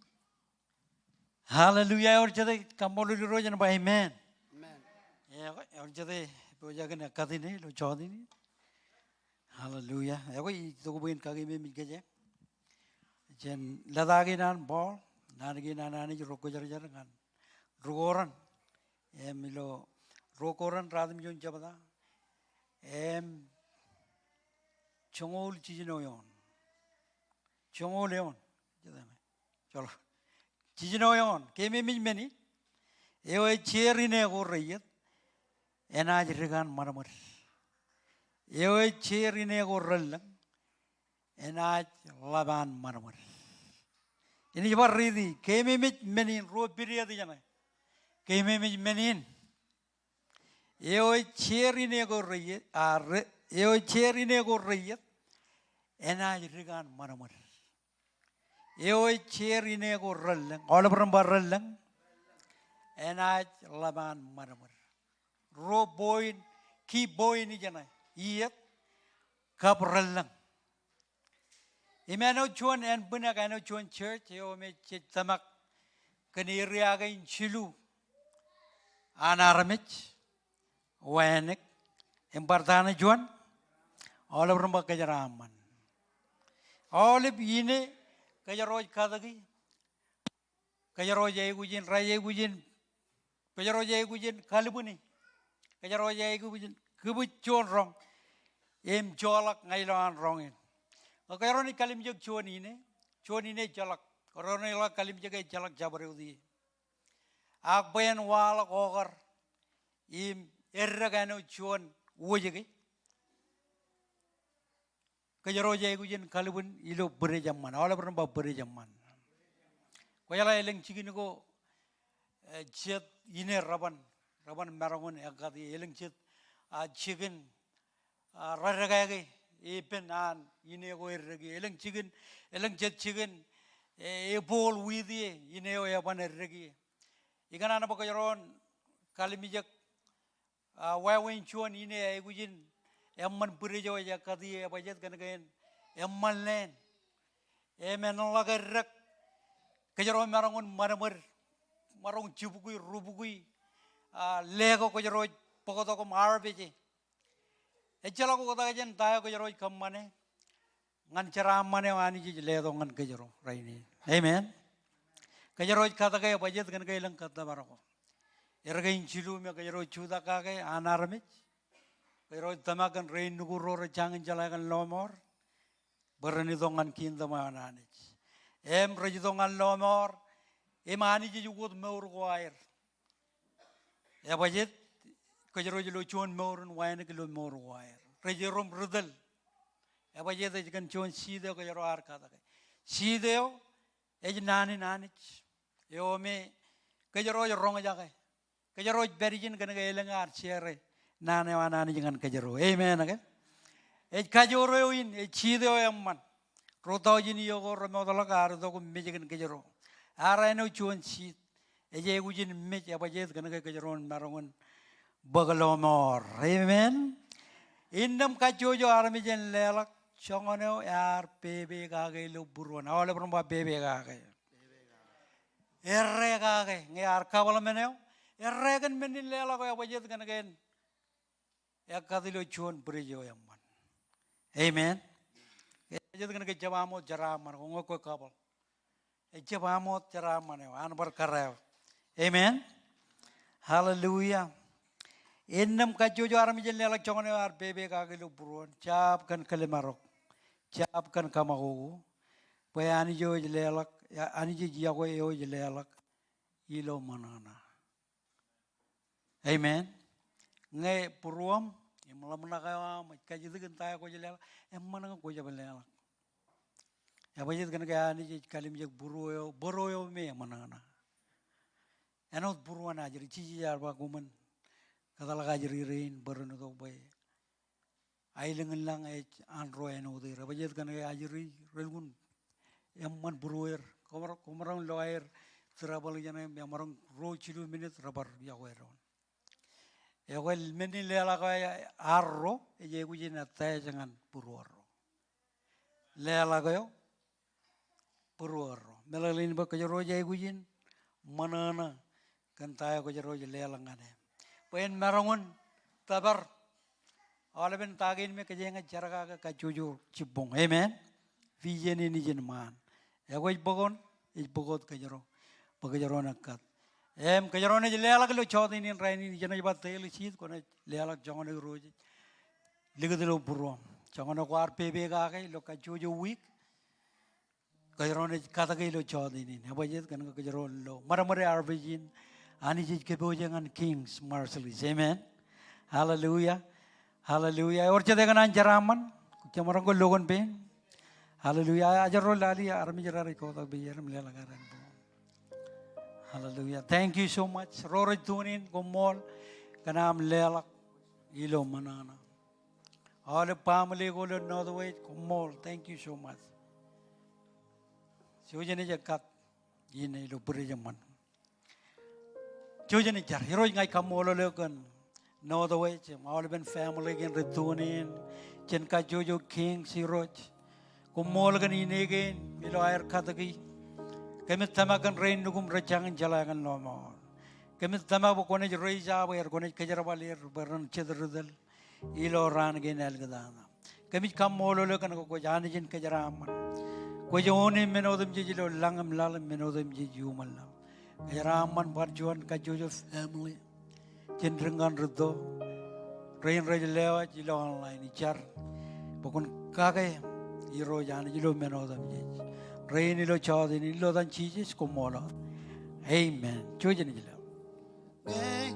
Hallelujah. Ewōr jete kaṃṃoolol Irooj en ba amen. Amen. Ekwe, ewōr jete epojak in ekkat ine ilo jota in. Hallelujah. Ekwe, ij itok bwe in kakeememej kōj. Jān lōta kein an Paul, naan kein an Anij ro kwōjarjar ñan ri Korint. Im ilo ri Korint ruatimjuon jebta. Im joñoul jiljino eoon. Joñoul eoon. Joḷọk. Jiljino eoon. Keememej men in. Eo ej jeer ine ko reiiet, enaaj dik an ṃadṃōd. Eo ej jeer ine ko relōñ, enaaj ḷap an ṃadṃōd. Inaaj bar riiti, keememej men in, ruo pide ej jeṇe. Keememej men in. Eo ej jeer ine ko reiiet, a, re-, eo ej jeer ine ko reiiet, enaaj dik an ṃadṃōd. Eo ej jeer ine ko relōñ, aolep ren ba relōñ, enaaj ḷap an ṃadṃōd. Ruo point, key point ej jeṇe, iiet kab relōñ. Im āinwōt juon ānbwinnū, āinwōt juon church eo me jej tōmak kōn area kein jilu an armej, wānōk, im bar ta ṇe juon, aolep ren ba kōjeraaṃṃan. Aolep ine kōjro ej katōki, kōjro ej aikuj in, rej aikuj in, kōjro ej aikuj in kalbwini. Kōjro ej aikuj in kibwij juon roñ im joḷọk ña ilo an roñ in. Ñe kōjro naaj kalimjek juon ine, juon ine ejjeḷọk. Kōjro naaj ḷọk kalimjek e ejjeḷọk jabdewōt ie. Ak bwe en waḷọk okar im eddek āinwōt juon wōjke. Kōjro ej aikuj in kalbwin ilo bwidej eṃṃan. Aolep ren ba bwidej eṃṃan. Kwōjeḷā elōñ jikin ko, eh, jet ine reban, reban maroñ in ekkat ie. Elōñ jet, ah, jikin, ah, reddekāke epen an ine ko eddek ie. Elōñ jikin, elōñ jet jikin, eh, ebool wiit ie, ine eo eban eddek ie. Ikōṇaan bwe kōjro en kalimjek, ah, wāween juon ine aikuj in eṃṃan bwidej eo ej ekkat ie, ebajjeet kōn kein eṃṃan leen. Im enḷọk eddek, kōjro maroñ in ṃadṃōd, maroñ jibukwi, rubukwi, ah, leko kōjro ej bōktok im harvest e. Ejjeḷọk oktak jān ta eo kōjro ej kōṃṃane ñan jeraaṃṃan eo Anij ej letok ñan kōjro rainin. Amen. Kōjro ej katōke, ebajjeet kōn ke elōñ kōttōpar ko. Erkein jilu me kōjro ej jutak kake an armej. Kōjro ej tōmak kōn rein nukūr ro rej jañin jeḷā kōn lọmọọr bwe ren itok ñan kingdom eo an Anij. Im rej itok ñan lọmọọr, im Anij ej ukōt mour ko aer. Ebajjeet, kōjro ej lo juon mour in wānōk ilo mour ko aer. Rej erom ri tōl. Ebajjeet, ej kōn juon seed eo kōjro ar katōke. Seed eo ej naan in Anij eo me kōjro ej roñjake. Kōjro ej pād ijin kōn ke elōñ ear share naan eo an Anij ñan kōjro. Amen ke? Ej kajoor eo in, ej seed eo eṃṃan. Ruo taujin iiō ko remootḷọk ear itok im mej kōn kōjro. Ear āinwōt juon seed. Ej aikuj in mej, ebajjeet kōn ke kōjro en maroñ in bōk lọmọọr. Amen. Innām kajjojo armej en leḷọk joñan eo ear pepe kake ilo būruon. Aolep ren ba pepe kake. Erreo kake ñe ear kabōḷmān eo. Erreo kōn men in leḷọk eo, ebajjeet kōn ke en ekkat ilo juon bwidej eo eṃṃan. Amen. Ebajjeet kōn ke ejjab aṃ wōt jeraaṃṃan, kwō ñe kwōj kabōḷ. Ejjab aṃ wōt jeraaṃṃan eo, an bar kōrā eo. Amen. Hallelujah. Innām kajjojo armej en leḷọk joñan eo ear pepe kake ilo būruon, jab kōn kōḷmānḷọk, jab kōn kōṃakoko, bwe Anij eo ej leḷọk, Anij ej yokwe eo ej leḷọk ilo ṃōṇōṇō. Amen. Ñe būruoṃ im ḷōmṇak eo aṃ ej kajjitōk in ta eo kwōj leḷọk, eṃṃan ñe kwōjab leḷọk. Ebajjeet kōn ke Anij ej kallimjek būruo eo, bōro eo me ṃōṇōṇō. Āinwōt būruon ajri, Jisōs ear ba koṃwin kōtḷọk ajri rein bwe ren itok bwe aelōñ in lañ ej an ro āinwōt er. Ebajjeet kōn ke ajri relukkuun eṃṃan būrueir. Koṃro-, koṃro lo aer trouble ijeṇe im emaroñ ruo jilu minit rebar yokwe doon. Ekwe men in leḷọk eo arro ej aikuj in attach ñan būruerro. Leḷọk eo būruerro. Meḷeḷein bwe kōjro ej aikuj in ṃōṇōṇō kōn ta eo kōjro ej leḷọk ñan e. Bwe en maroñ in tōpar aolepen ta kein me kōjeañ ej jar kake kajjojo jibboñ. Amen. Vision in ijin ṃaan. Ekwe ej bōk wōn, ej bōk wōt kōjro. Bwe kōjro en ekkat. Im kōjro naaj leḷọk ilo jota in rainin, ijeṇ ej ba daily seed, kwōnaaj leḷọk joñan eo Irooj ej likūt ilo būruoṃ. Joñan eo kwaar pepe kake ilo kajjojo wiik. Kōjro naaj katke ilo jota in. Ebajjeet kōn ke kōjro lo ṃadṃōde harvest in. Anij ej kōpooje ñan Kings Marshallese. Amen. Hallelujah. Hallelujah. Ewōr jete kōṇaan jeraaṃṃan? Jemaroñ ke lo kōn pein? Hallelujah. Ajri ro lale armej raar kotak bwe iar im leḷọk aer ānbwinnier. Hallelujah. Thank you so much. Ro rej tune in, koṃṃool kōn aṃ leḷọk ilo ṃōṇōṇō. Aolep baaṃle ko ilo Northwest, koṃṃool. Thank you so much. Jouj im ekkat in ilo bwidej eṃṃan. Jouj im jar. Irooj, ña ij kaṃṃoolol eok kōn Northwest im aolepen family kein rej tune in. Jen kajjojo Kings Irooj. Koṃṃool kōn ine kein ilo aer katki. Kōmij tōmak kōn rein nukūm rej jañin jeḷā kōn lọmọọr. Kōmij tōmak bwe kwōnaaj raise up er, kwōnaaj kōjerbal er bwe ren jet ri tōl ilo raan kein āliktata. Kōmij kaṃṃoolol eok kōn ke kwōj Anij in kōjeraaṃṃan. Kwōj own e men otemjej ilo lañ im laḷ im men otemjej iuṃwin laḷ. Kōjeraaṃṃan bar juon kajjojo family. Jen diñe ñan rūtto rein rej lewōj ilo online, ij jar bwe kwōn kake, Irooj Anij, ilo men otemjej rein ilo jota in, ilo etan Jisōs, koṃṃool. Amen. Jouj im leḷọk. Ñe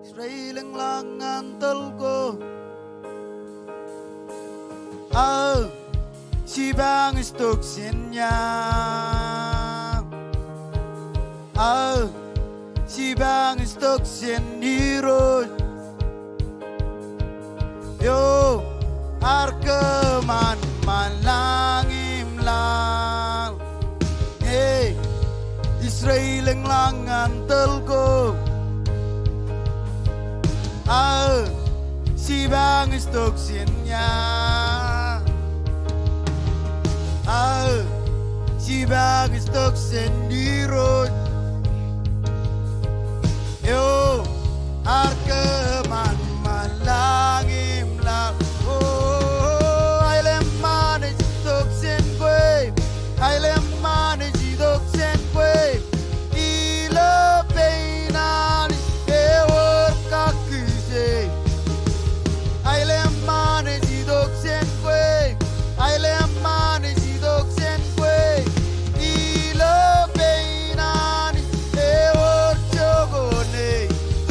Israel eḷaññe an tōl ko, aō, jipañ ej tokjān eañ. Aō, jipañ ej tokjān Irooj eo ear kōṃanṃan lañ im laḷ. Ñe Israel eḷaññe an tōl ko, aō, jipañ ej tokjān eañ. Aō, jipañ ej tokjān Irooj eo ear kōṃanṃan lañ im laḷ. O, aelōñ ṃanij ij tokjān kwe. Aelōñ ṃanij ij tokjān kwe. Ilo pein Anij ewōr kakkije. Aelōñ ṃanij ij tokjān kwe. Aelōñ ṃanij ij tokjān kwe. Ilo pein Anij ewōr jokone,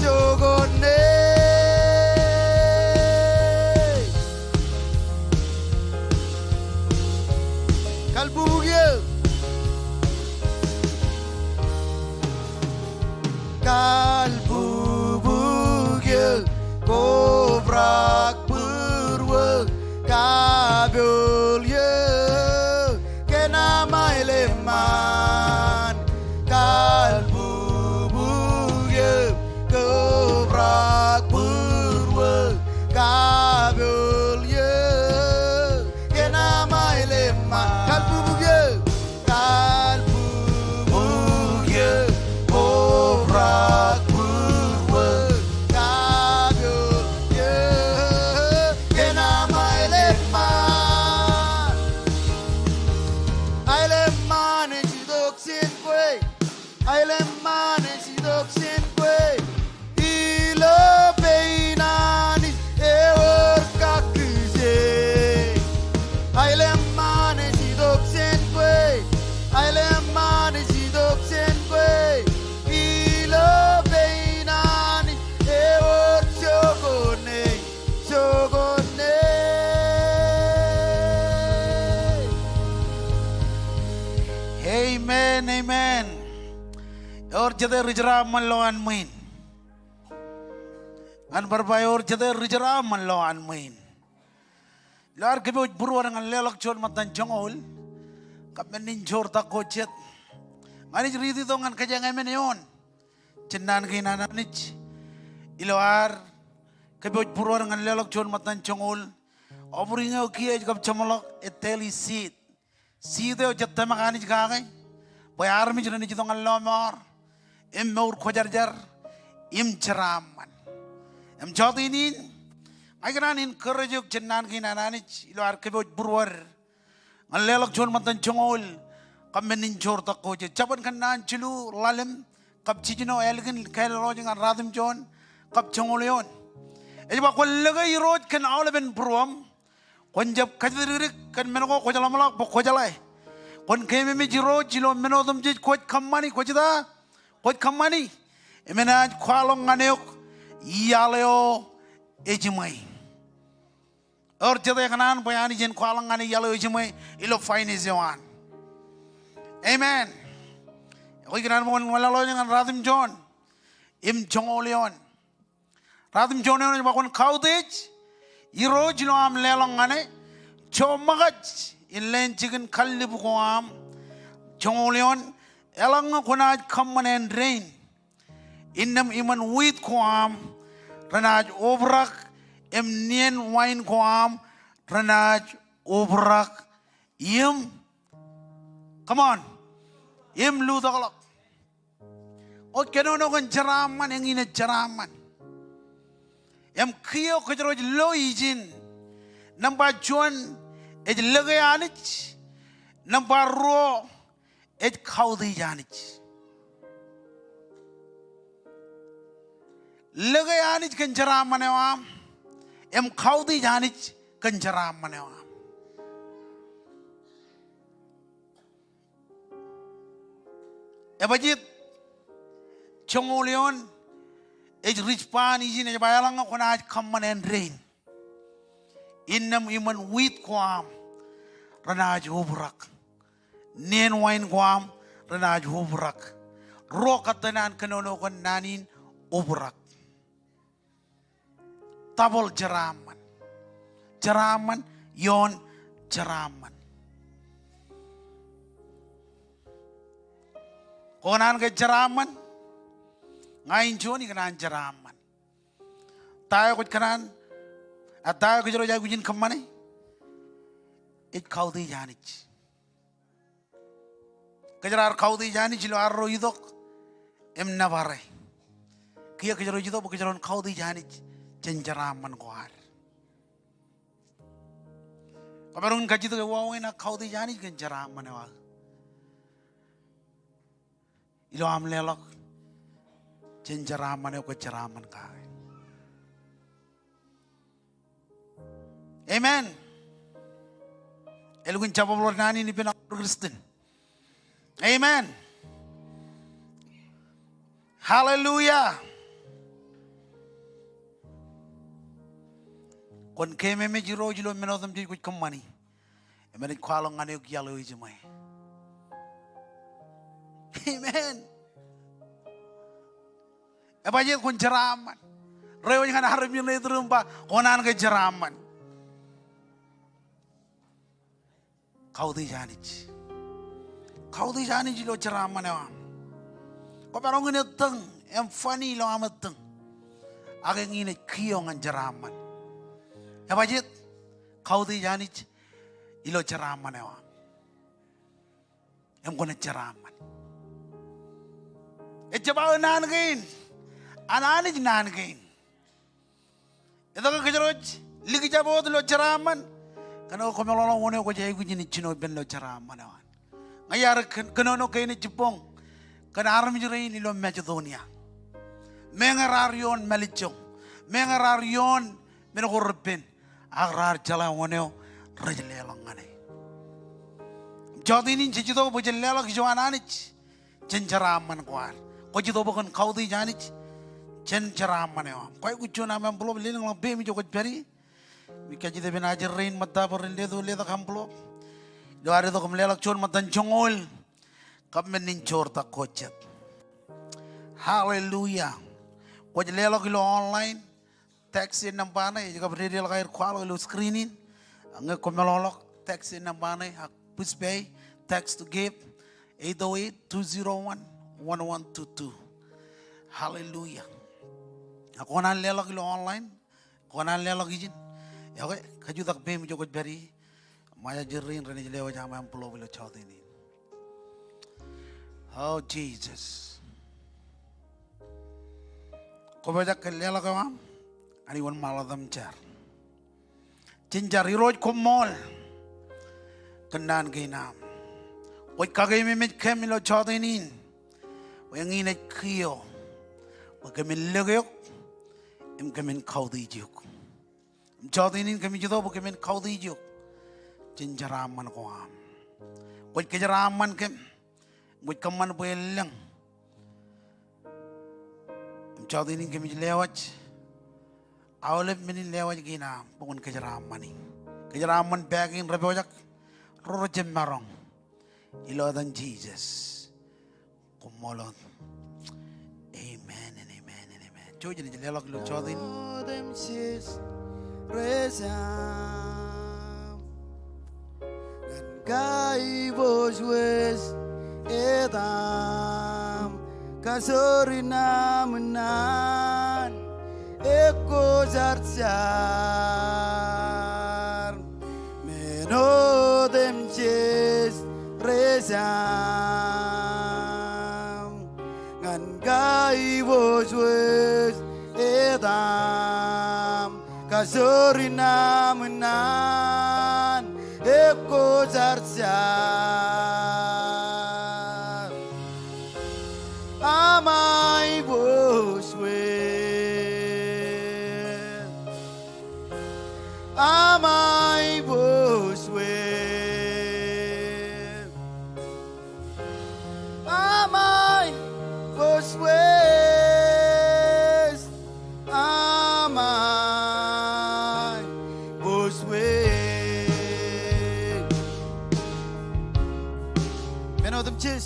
jokone. jete ri jeraaṃṃan lowaan ṃwiin. Ñan bar ba ewōr jete ri jeraaṃṃan lowaan ṃwiin. Ilo ad kōpooj būruod ñan leḷọk juon ṃōttan joñoul kab men in joortak ko jet, ña ij riiti tok ñan kōjeañ emān eoon jān naan kein an Anij. Ilo ad kōpooj būruod ñan leḷọk juon ṃōttan joñoul, offering eo kiiō ej kab jeṃḷọk ej daily seed. Seed eo jej tōmak Anij kake bwe armej ren ej itok ñan lọmọọr im mour kwōjarjar im jeraaṃṃan. Im jọteen in, ña ikōṇaan encourage eok jān naan kein an Anij ilo ad kōpooj būruod ñan leḷọk juon ṃōttan joñoul kab men in joortak ko jet. Jabōn Kōnnaan jilu, ḷalem kab jiljino, ālikin kāālōt eo ñan ratimjuon kab joñoul eoon. Ej ba, kwōn lōke Irooj kōn aolepen būruōṃ. Kwōn jab kajatdikdik kōn men ko kwōjeḷā ṃōḷaak bwe kwō jeḷā. Kwōn keememej Irooj ilo men otemjej kwōj kōṃṃani. Kwōj ita? Kwōj kōṃṃani. Im enaaj kwaḷọk ñan eok iaḷ eo ejiṃwe. Ewōr jete ekōṇaan bwe Anij en kwaḷọk ñan e iaḷ eo ejiṃwe ilo finance eo an? Amen. Ekwe ikōṇaan bwe kwōn wanlaḷọk ñan ratimjuon im joñoul eoon. Ratimjuon eoon ej ba, kwōn kautiej Irooj ilo aṃ leḷọk ñan e joṃōkaj in leen jikin kallib ko aṃ. Joñoul eoon, eḷaññe kwōnaaj kōṃṃan āindein, innām iṃōn wit ko aṃ renaaj obrak, im nien wain ko aṃ renaaj obrak, im, come on, im lutōkḷọk. Kwōj kōnono kōn jeraaṃṃan, eñin ej jeraaṃṃan. Im kiiō kōjro ej lo ijin. Nōṃba juon, ej lōke Anij. Nōṃba ruo, ej kautiej Anij. Lōke Anij kōn jeraaṃṃan eo aṃ, im kautiej Anij kōn jeraaṃṃan eo aṃ. Ebajjeet? Joñoul eoon ej respond ijin, ej ba, eḷaññe kwōnaaj kōṃṃan āindein, innām iṃōn wit ko aṃ renaaj obrak, nien wain ko aṃ renaaj obrak. Ruo kōttan an kōnono kōn naan in obrak. Double jeraaṃṃan. Jeraaṃṃan ioon jeraaṃṃan. Kwō kōṇaan ke jeraaṃṃan? Ña in juon ikōṇaan jeraaṃṃan. Ta eo kwōj kōṇaan, a ta eo kōjro ej aikuj in kōṃṃane? Ej kautiej Anij. Kōjro ar kautiej Anij ilo arro itok im nōbare. Kiiō kōjro ej itok bwe kōjro en kautiej Anij jān jeraaṃṃan ko ad. Kwōmaroñ in kajjitōk wāween aō kautiej Anij kōn jeraaṃṃan eo aō ilo aṃ leḷọk jān jeraaṃṃan eo kwōj jeraaṃṃan kake. Amen. Elukkuun jab ḷọk naan in ippān aolep Christian. Amen. Hallelujah. Kwōn keememej Irooj ilo men otemjej kwōj kōṃṃani. Im enaaj kwaḷọk ñan eok iaḷ eo ejiṃwe. Amen. Ebajjeet? Kwōn jeraaṃṃan. Reiwōj ñan armej eo ej iturūṃ im ba, kwō kōṇaan ke jeraaṃṃan? Kautiej Anij. Kautiej Anij ilo jeraaṃṃan eo aṃ. Kwōmaroñ in ettōñ im funny ilo aṃ ettōñ, ak eñin ej kiiō ñan jeraaṃṃan. Ebajjeet? Kautiej Anij ilo jeraaṃṃan eo aṃ. Im kwōnaaj jeraaṃṃan. Ejjab aō naan kein. An Anij naan kein. Etke kōjro ej likjab wōt ilo jeraaṃṃan? Kōn ke kwōmeḷọkḷọk wōn eo kwōj aikuj in jino ippān ilo jeraaṃṃan eo an. Ña iar kōn, kōnono kein ej jibboñ kōn armej rein ilo Masedonia. Meñe raar ioon mālejjoñ, meñe raar ioon men ko repen, ak raar jeḷā wōn eo rej leḷọk ñan e. Jọteen in jej itok bwe jen leḷọk ijo an Anij jān jeraaṃṃan ko ad. Kwōj itok bwe kwōn kautiej Anij jān jeraaṃṃan eo aṃ. Kwōj aikuj juon aṃ envelope, lelōñḷọk peiṃ ijo kwōj pād ie. Im kajjitōk ippān ajri rein ṃōtta bwe ren letok, letok envelope. Ilo ad itok im leḷọk juon ṃōttan joñoul kab men in joortak ko jet. Hallelujah. Kwōj leḷọk ilo online, text e nōṃba ṇe, ej kab dedeḷọk aer kwaḷọk ilo screen in. Ñe kwōmeḷọkḷọk, text e nōṃba ṇe, ak Pushpay, text to give, eight oh eight, two zero one, one one two two. Hallelujah. Ak kwō kōṇaan leḷọk ilo online, kwō kōṇaan leḷọk ijin. Okay, kajutak peiṃ ijo kwōj pād ie. Ṃōjajir rein renaaj lewōj aṃ envelope ilo jọteen in. O Jisōs. Kwōpojak ke leḷọk eo aṃ, Anij wōnṃaanḷọk im jar. Jen jar. Irooj, koṃṃool kōn naan kein aṃ. Kwōj kakeememej kōm ilo jọteen in. Bwe eñin ej kiiō bwe kōmin lōke eok im kōmin kautiej eok. Im jọteen in kōmij itok bwe kōmin kautiej eok jān jeraaṃṃan ko aṃ. Kwōj kōjeraaṃṃan kōm. Kwōj kōṃṃan bwe en lōñ. Im jọteen in kōmij lewōj aolep men in lewōj kein aṃ bwe kwōn kōjeraaṃṃani. Kōjeraaṃṃan pā kein repojak ro rejjab maroñ. Ilo etan Jisōs. Koṃṃool wōt. Amen and amen and amen. Jouj im leḷọk ilo jọteen in. Otemjej rej aṃ ñan kaiboojoj etaṃ, kasoor in aṃ naan ekwojarjar. Men otemjej rej aṃ ñan kaiboojoj etaṃ, kasoor in aṃ naan ekwojarjar. Aṃ aiboojoj. Aṃ aiboojoj. Aṃ aiboojoj. Aṃ aiboojoj. Men otemjej.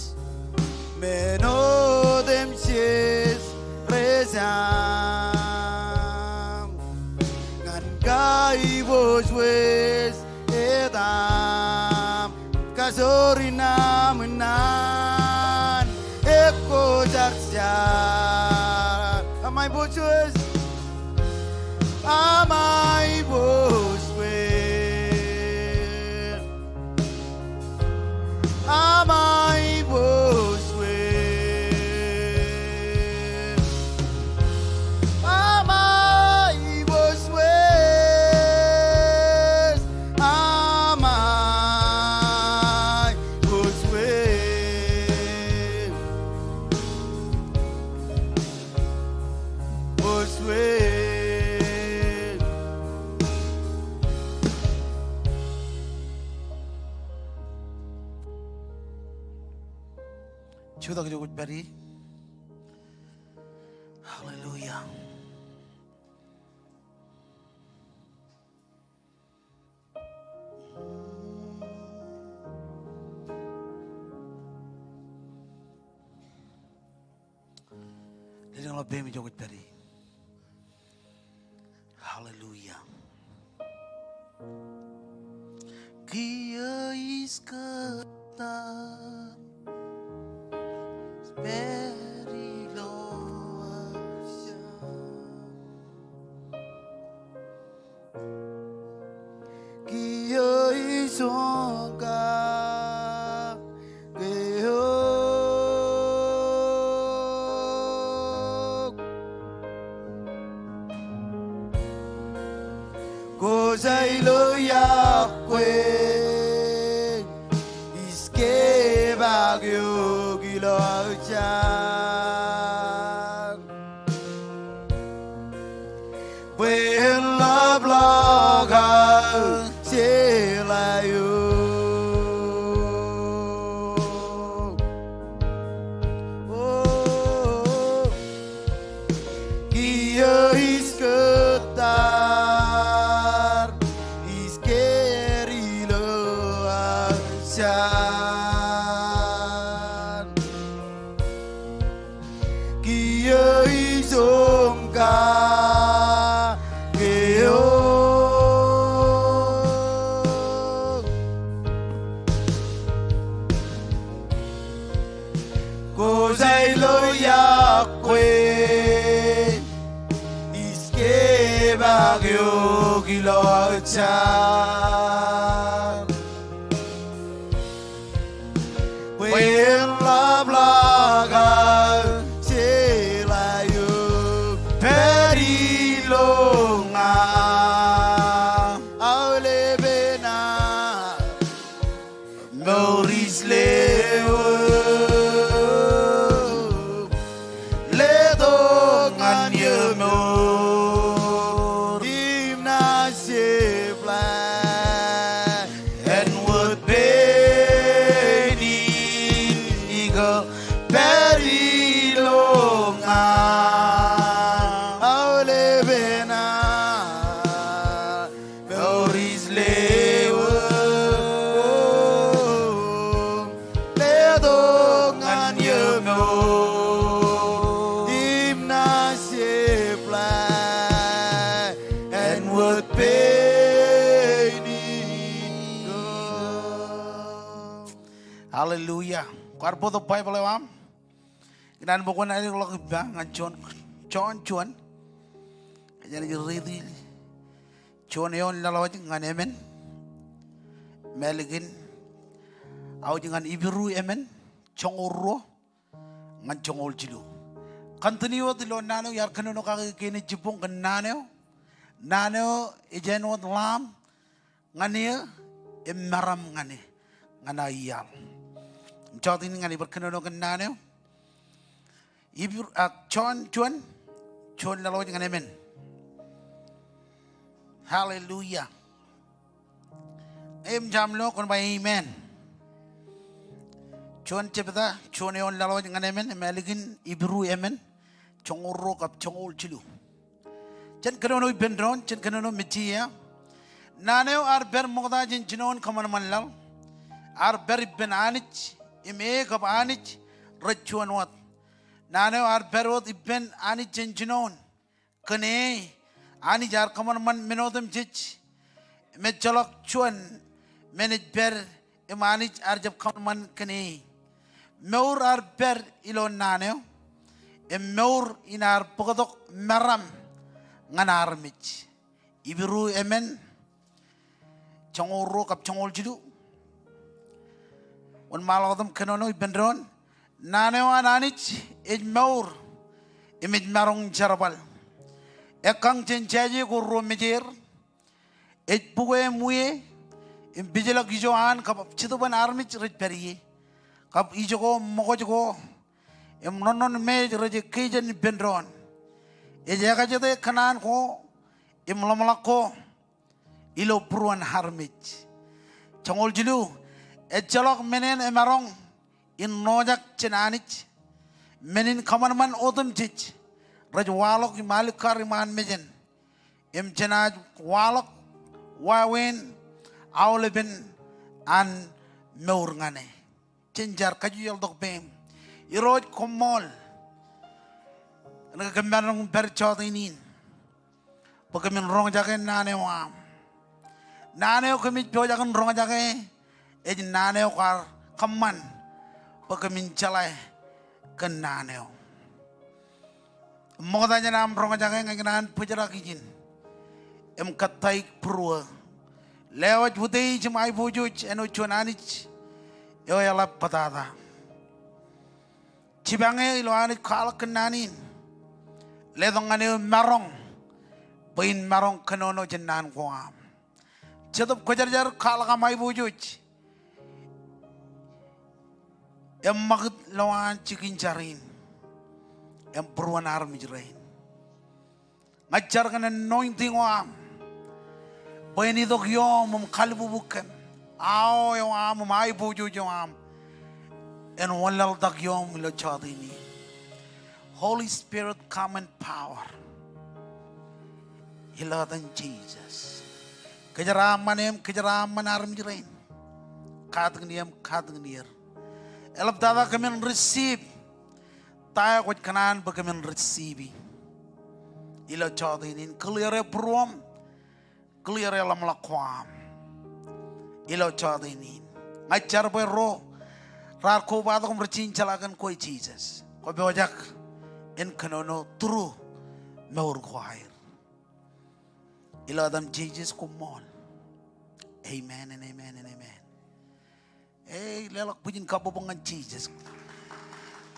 Men otemjej rej aṃ ñan kaiboojoj etaṃ, kasoor in aṃ naan ekwojarjar. Aṃ aiboojoj. Aṃ aiboojoj. Aṃ aiboojoj. Aṃ aiboojoj. Aṃ aiboojoj. Boojoj. Jutak ijo kwōj pād ie. Hallelujah. Lelōñḷọk peiṃ ijo kwōj pād ie. Hallelujah. Kiiō ij kōtaan pād ilo aō. Kiiō ij oñkake eok. Kōjā ilo iọkwe, ij kepaak eok ilo aō jañ. Bwe en ḷapḷọk aō jeḷā eok. ilo jar. Bwe en ḷapḷọk aō jeḷā eo pād ilo ña. Aolepen aō mour ej lewōj. Letok ñan eō mour im naaj jepḷaak āinwōt pein in ikō pād ilo ña. Aolepen aō mour ej lewōj. Letok ñan eō mour im naaj jepḷaak āinwōt pein in ikō. Hallelujah. Kwaar bōktok Baibōḷ eo aṃ. Ikōṇaan bwe kwōn ālọk ippa ñan juon, juon, juon. Ej āinwōt riiti juon eoon laḷwōj ñan emān. Im ālikin aōj ñan Hibru emān, joñoul ruo ñan joñoul jilu. Continue wōt ilo naan eo, iar kōnono kake kein ej jibboñ kōn naan eo. Naan eo ej āinwōt ḷaam ñan eō im meram ñan e, ñan aō iaḷ. Im jọteen in ñan ij bar kōnono kōn naan eo. Hibru, ah, Jon juon, juon laḷwōj ñan emān. Hallelujah. Im jab lo kwōn ba amen. Jon jebta, juon eoon laḷwōj ñan emān, im ālikin Hibru emān, joñoul ruo kab joñoul jilu. Jen kōnono ippān doon, jen kōnono mejje ia. Naan eo ear pād ṃokta jān jinoin kōṃanṃan laḷ. Ear pād ippān Anij, im e kab Anij rej juon wōt. Naan eo ear pād wōt ippān Anij jān jinoin. Kōn e, Anij ear kōṃanṃan men otemjej. Im ejjeḷọk juon men ej pād im Anij ear jab kōṃanṃan kōn e. Mour ear pād ilo naan eo, im mour in ear bōktok meram ñan armej. Hibru emān, joñoul ruo kab joñoul jilu. Wōnṃaanḷọk wōt im kōnono ippān doon. Naan eo an Anij ej mour, im ej maroñ jerbal. Ekkañ jān jāje ko ruo mejeer. Ej bukwe im wie, im pejlọk ijo an kab jetōb an armej rej pād ie. Kab ijoko, ṃokoj ko, im ṇoṇṇoṇ meej rej ekkejān ippān doon. Ej ekajete kōṇaan ko, im ḷōmṇak ko, ilo būruon armej. Joñoul jilu, ejjeḷọk men en emaroñ in ṇojak jān Anij. Men in kōṃanṃan otemjej rej waḷọk im alikkar iṃaan mejān. Im jenaaj waḷọk wāween aolepen an mour ñan e. Jen jar kajjojo ḷọk peiṃ. Irooj koṃṃool. Kōn ke kōm maroñ pād jọteen in bwe kōmin roñjake naan eo aṃ. Naan eo kōmij pojak in roñjake ej naan eo kwaar kōṃṃan bwe kōmin jeḷā kōn naan eo. Im ṃokta jān am roñjake ña ikōṇaan bōjrak ijin im kōttāik būruō. Lewōj utiej im aiboojoj āinwōt juon Anij eo eḷap bōtata. Jipañ eō ilo Anij kwaḷọk kōn naan in. Letok ñan eō maroñ bwe in maroñ kōnono jān naan ko aṃ. Jetōb Kwōjarjar kwaḷọk aṃ aiboojoj im ṃakūt lowaan jikin jar in im būruon armej rein. Ña ij jar kōn anointing eo aṃ bwe en itok iọọm im kalbubu kōm. Awe eo aṃ im aiboojoj eo aṃ en wōnlaḷtak iọọm ilo jọteen in. Holy Spirit, come in power. Ilo etan Jisōs. Kōjeraaṃṃan eṃ, kōjeraaṃṃan armej rein. Katakin eṃ, katakin er. Eḷaptata kōmin receive ta eo kwōj kōṇaan bwe kōmin receive e. Ilo jọteen in, clear e būruōṃ, clear e ḷōmṇak ko aṃ. Ilo jọteen in. Ña ij jar bwe ro raar kobatok im rej jeḷā kōn kwe Jisōs, kwō pojak in kōnono through mour ko aer. Ilo etaṃ Jisōs, koṃṃool. Amen and amen and amen. Ej leḷọk bwijin kabbokbok ñan Jisōs.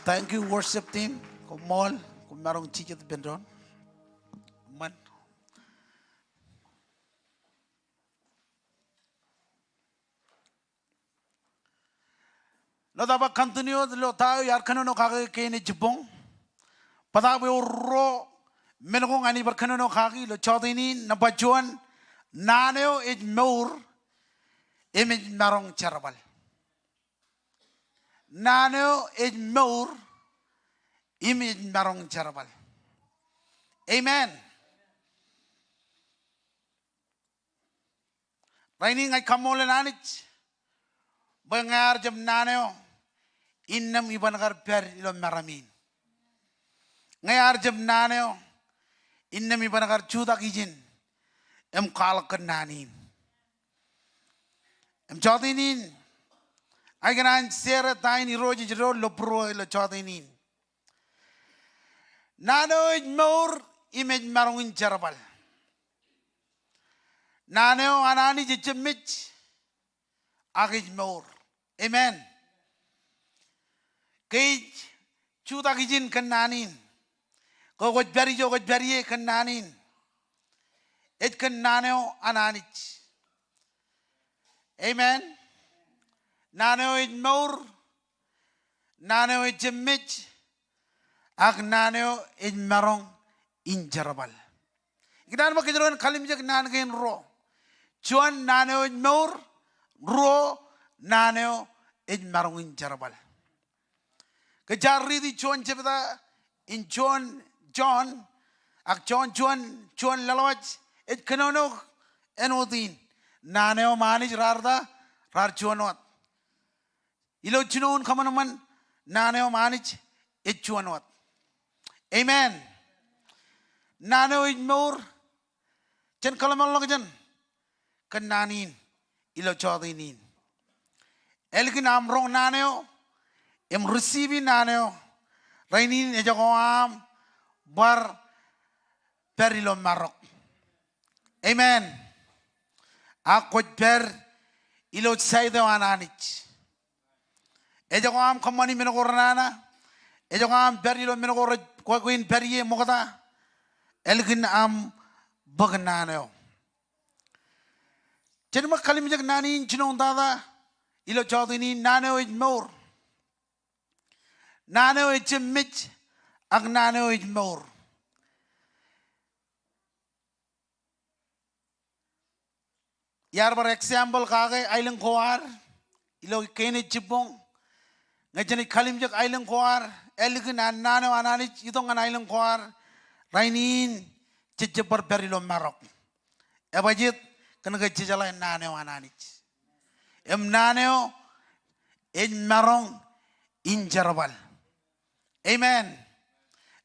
Thank you, worship team. Koṃṃool. Koṃ maroñ jijet ippān doon. Eṃṃan. Ilo ta bar continue ilo ta eo iar kōnono kake kein ej jibboñ. Bōtaab ewōr ruo men ko ña ij bar kōnono kaki ilo jọteen in. Nōṃba juon, naan eo ej mour im ej maroñ jerbal. Naan eo ej mour im ej maroñ jerbal. Amen. Rainin ña ij kaṃṃoolol Anij bwe ñe ear jab naan eo, innām iban kar pād ilo meram in. Ñe ear jab naan eo, innām iban kar jutak ijin im kwaḷọk kōn naan in. Im jọteen in, ij kōṇaan share ta in Irooj ej itok ilo būruō ilo jọteen in. Naan eo ej mour im ej maroñ in jerbal. Naan eo an Anij ejjab mej ak ej mour. Amen. Ke ij jutak ijin kōn naan in, ke kwōj pād ijo kwōj pād ie kōn naan in, ej kōn naan eo an Anij. Amen. Naan eo ej mour, naan eo ejjab mej, ak naan eo ej maroñ in jerbal. Ikōṇaan bwe kōjro en kalimjek naan kein ruo. Juon, naan eo ej mour. Ruo, naan eo ej maroñ in jerbal. Ke jaar riiti juon jebta in juon Jon, ak Jon juon, juon ḷọk, ej kōnono āinwōt in. Naan eo im Anij raar ta, raar juon wōt. Ilo jinoin kōṃanṃan, naan eo im Anij ej juon wōt. Amen. Naan eo ej mour, jen kōḷmānḷọkjeṇ kōn naan in ilo jọteen in. Ālikin aṃ roñ naan eo im receive naan eo, rainin ejako aṃ bar pād ilo marok. Amen. Ak kwōj pād ilo side eo an Anij. Ejako aṃ kōṃṃani men ko renana. Ejako aṃ pād ilo men ko rej kwe kein pād ie ṃokta. Ālikin aṃ bōk naan eo. Jen ṃōk kalimjek naan in jinoin tata ilo jọteen in. Naan eo ej mour, naan eo ejjab mej, ak naan eo ej mour. Iar bar example kake aelōñ ko ad ilo kein ej jibboñ. Ñe jenaaj kalimjek aelōñ ko ad, ālikin an naan eo an Anij itok ñan aelōñ ko ad, rainin jej jab bar pād ilo marok. Ebajjeet? Kōnke jejeḷā naan eo an Anij. Im naan eo ej maroñ in jerbal. Amen.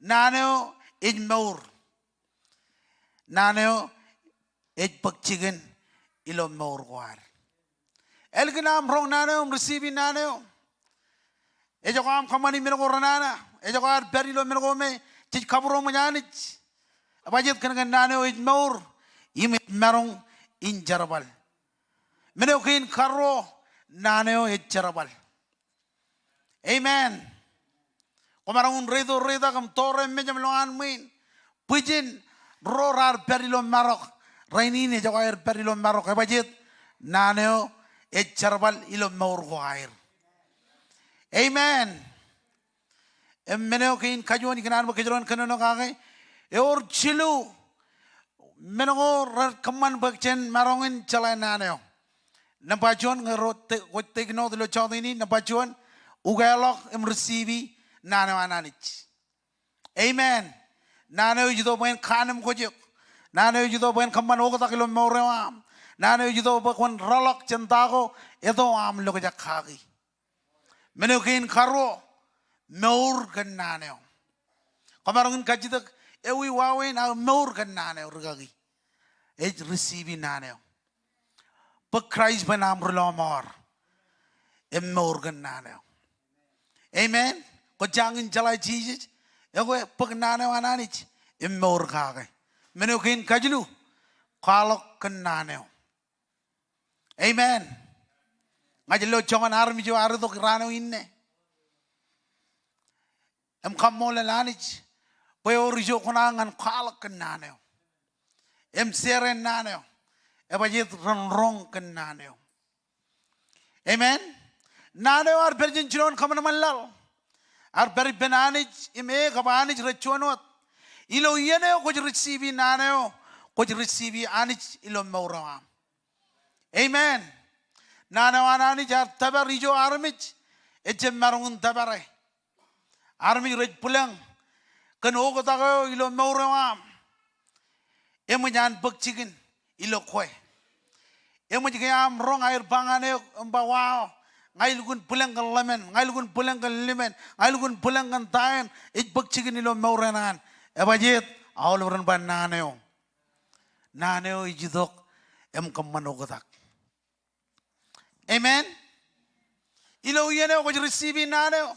Naan eo ej mour. Naan eo ej bōk jikin ilo mour ko ad. Ālikin aṃ roñ naan eo im receive naan eo, ejako aṃ kōṃṃani men ko renana. Ejako ad pād ilo men ko me jej kabūroṃōj Anij. Ebajjeet? Kōnke naan eo ej mour im ej maroñ in jerbal. Men eo kein karuo, naan eo ej jerbal. Amen. Kwōmaroñ in reitok reitak im tōre mej im lowaan ṃwiin. Bwijin ro raar pād ilo marok, rainin ejako aer pād ilo marok. Ebajjeet? Naan eo ej jerbal ilo mour ko aer. Amen. Im men eo kein kajuon ikōṇaan bwe kōjro en kōnono kake, ewōr jilu men ko rej kōṃṃan bwe jen maroñ in jeḷā naan eo. Nōṃba juon, ñe ro te-, kwōj take note ilo jọteen in, nōṃba juon, ukeḷọk im receive naan eo an Anij. Amen. Naan eo ej itok bwe en kaanemkwōj eok. Naan eo ej itok bwe en kōṃṃan oktak ilo mour eo aṃ. Naan eo ej itok bwe kwōn rōḷọk jān ta ko eto aṃ lokjak kaki. Men eo kein karuo, mour kōn naan eo. Kwōmaroñ in kajjitōk ewi wāween aō mour kōn naan eo rikaki? Ej receive naan eo. Bōk Kraist bwe en aṃ ri-lọmọọr im mour kōn naan eo. Amen. Kwō jañin jeḷā Jisōs, ekwe bōk naan eo an Anij im mour kake. Men eo kein kajilu, kwaḷọk kōn naan eo. Amen. Ña ij lo joñan armej eo ear itok raan eo inne im kaṃṃoolol Anij bwe ewōr ijo kuṇaō ñan kwaḷọk kōn naan eo im share naan eo. Ebajjeet ren roñ kōn naan eo. Amen. Naan eo ear pād jān jinoin kōṃanṃan laḷ. Ear pād ippān Anij im e kab Anij rej juon wōt. Ilo iien eo kwōj receive naan eo, kwōj receive Anij ilo mour eo aṃ. Amen. Naan eo an Anij ear tōpar ijo armej ejjab maroñ in tōpare. Armej rej bwilōñ kōn oktak eo ilo mour eo aṃ. Eṃōj an bōk jikin ilo kwe. Eṃōj ke aṃ roñ aer ba ñan eok im ba, wow, ña ilukkuun bwilōñ kōn ḷōmān, ña ilukkuun bwilōñ kōn ḷōmān, ña ilukkuun bwilōñ kōn ta eṇ ej bōk jikin ilo mour eṇ an. Ebajjeet, aolep ren ba naan eo. Naan eo ej itok im kōṃṃan oktak. Amen. Ilo iien eo kwōj receive naan eo,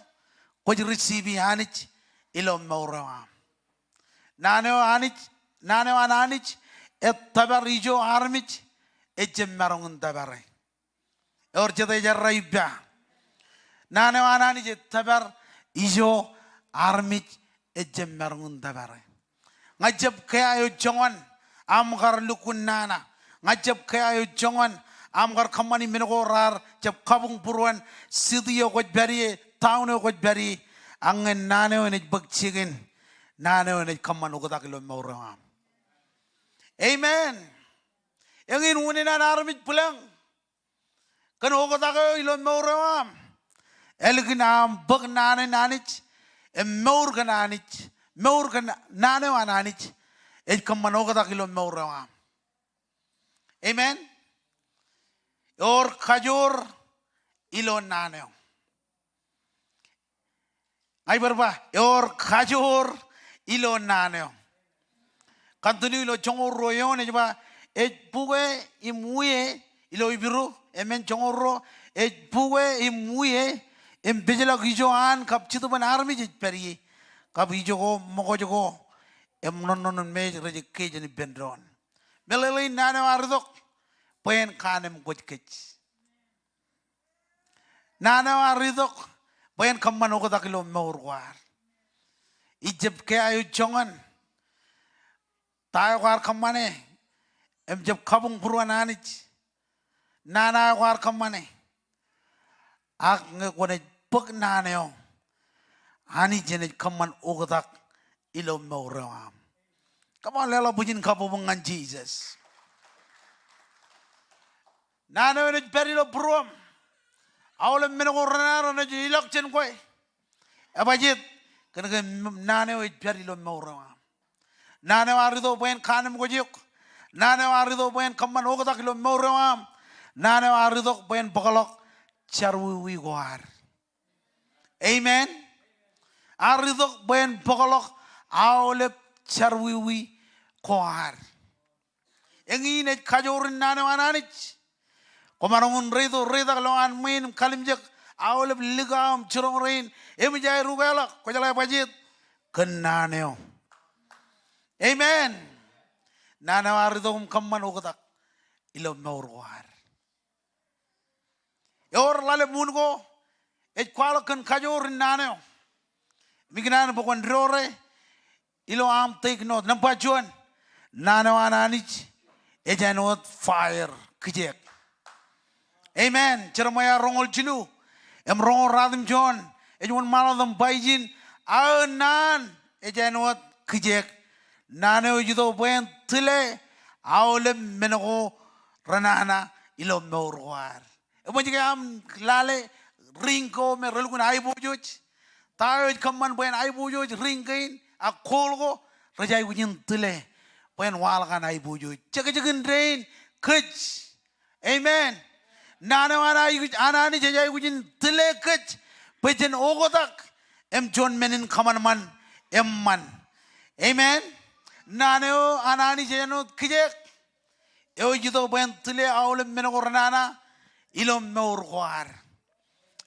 kwōj receive Anij ilo mour eo aṃ. Naan eo Anij, naan eo an Anij ej tōpar ijo armej ejjab maroñ in tōpare. Ewōr jet ej errā ippa. Naan eo an Anij ej tōpar ijo armej ejjab maroñ in tōpare. Ña ij jab kea eo joñan aṃ kar lukkuun nana. Ña ij jab kea eo joñan aṃ kar kōṃṃani men ko raar jab kabuñ būruon city eo kwōj pād ie, town eo kwōj pād ie. Ak ñe naan eo enaaj bōk jikin, naan eo enaaj kōṃṃan oktak ilo mour eo aṃ. Amen. Eñin unin an armej bwilōñ kōn oktak eo ilo mour eo aṃ. Ālikin aṃ bōk naan in Anij im mour kōn Anij, mour kōn naan eo an Anij, ej kōṃṃan oktak ilo mour eo aṃ. Amen. Ewōr kajoor ilo naan eo. Ña ij bar ba, ewōr kajoor ilo naan eo. Continue ilo joñoul ruo eoon ej ba, ej bukwe im wie, ilo Hibru, amen, joñoul ruo, ej bukwe im wie, im pejlọk ijo an kab Jetōb in armej ej pād ie, kab ijo ko ṃokaj ko im ṇoṇṇoṇ in mej rej ekkejel ippān doon. Meḷeḷein naan eo ear itok bwe en kaanemkwōj kōj. Naan eo ear itok bwe en kōṃṃan oktak ilo mour ko ad. Ij jab kea eo joñan ta eo kwaar kōṃṃane im jab kabuñ būruon Anij. Nana eo kwaar kōṃṃane. Ak ñe kwōnaaj bōk naan eo, Anij enaaj kōṃṃan oktak ilo mour eo aṃ. Come on, leḷọk bwijin kabbokbok ñan Jisōs. Naan eo enaaj pād ilo būruōṃ. Aolep men ko renana renaaj ilọk jān kwe. Ebajjeet? Kōnke naan eo ej pād ilo mour eo aṃ. Naan eo ear itok bwe en kaanemkwōj eok. Naan eo ear itok bwe en kōṃṃan oktak ilo mour eo aṃ. Naan eo ear itok bwe en bōkḷọk jerọwiwi ko ad. Amen. Ear itok bwe en bōkḷọk aolep jerọwiwi ko ad. Eñin ej kajoor in naan eo an Anij. Kwōmaroñ in reitok reitak lowaan ṃwiin im kalimjek aolep likao im jiroñ rein. Eṃōj aer ukeḷọk, kwōjeḷā bajjek kōn naan eo. Amen. Naan eo ear itok im kōṃṃan oktak ilo mour ko ad. Ewōr ḷalem unin ko ej kwaḷọk kōn kajoor in naan eo. Im ikōṇaan bwe kwōn dore ilo aṃ take note. Nōṃba juon, naan eo an Anij ej āinwōt fire, kijeek. Amen. Jeremaia roñoul jilu im roñoul ratimjuon ej wōnṃaanḷọk im ba ijin, aō naan ej āinwōt kijeek. Naan eo ej itok bwe en tile aolep men ko renana ilo mour ko ad. Eṃōj ke aṃ lale ring ko me relukkuun aiboojoj? Ta eo ej kōṃṃan bwe en aiboojoj ring kein ak gold ko? Rej aikuj in tile bwe en waḷọk an aiboojoj. Jekjekin dein kōj. Amen. Naan eo an aikuj, an Anij ej aikuj in tile kōj bwe jen oktak im juon men in kōṃanṃan eṃṃan. Amen. Naan eo an Anij ej āinwōt kijeek. Eo ej itok bwe en tile aolep men ko renana ilo mour ko ad.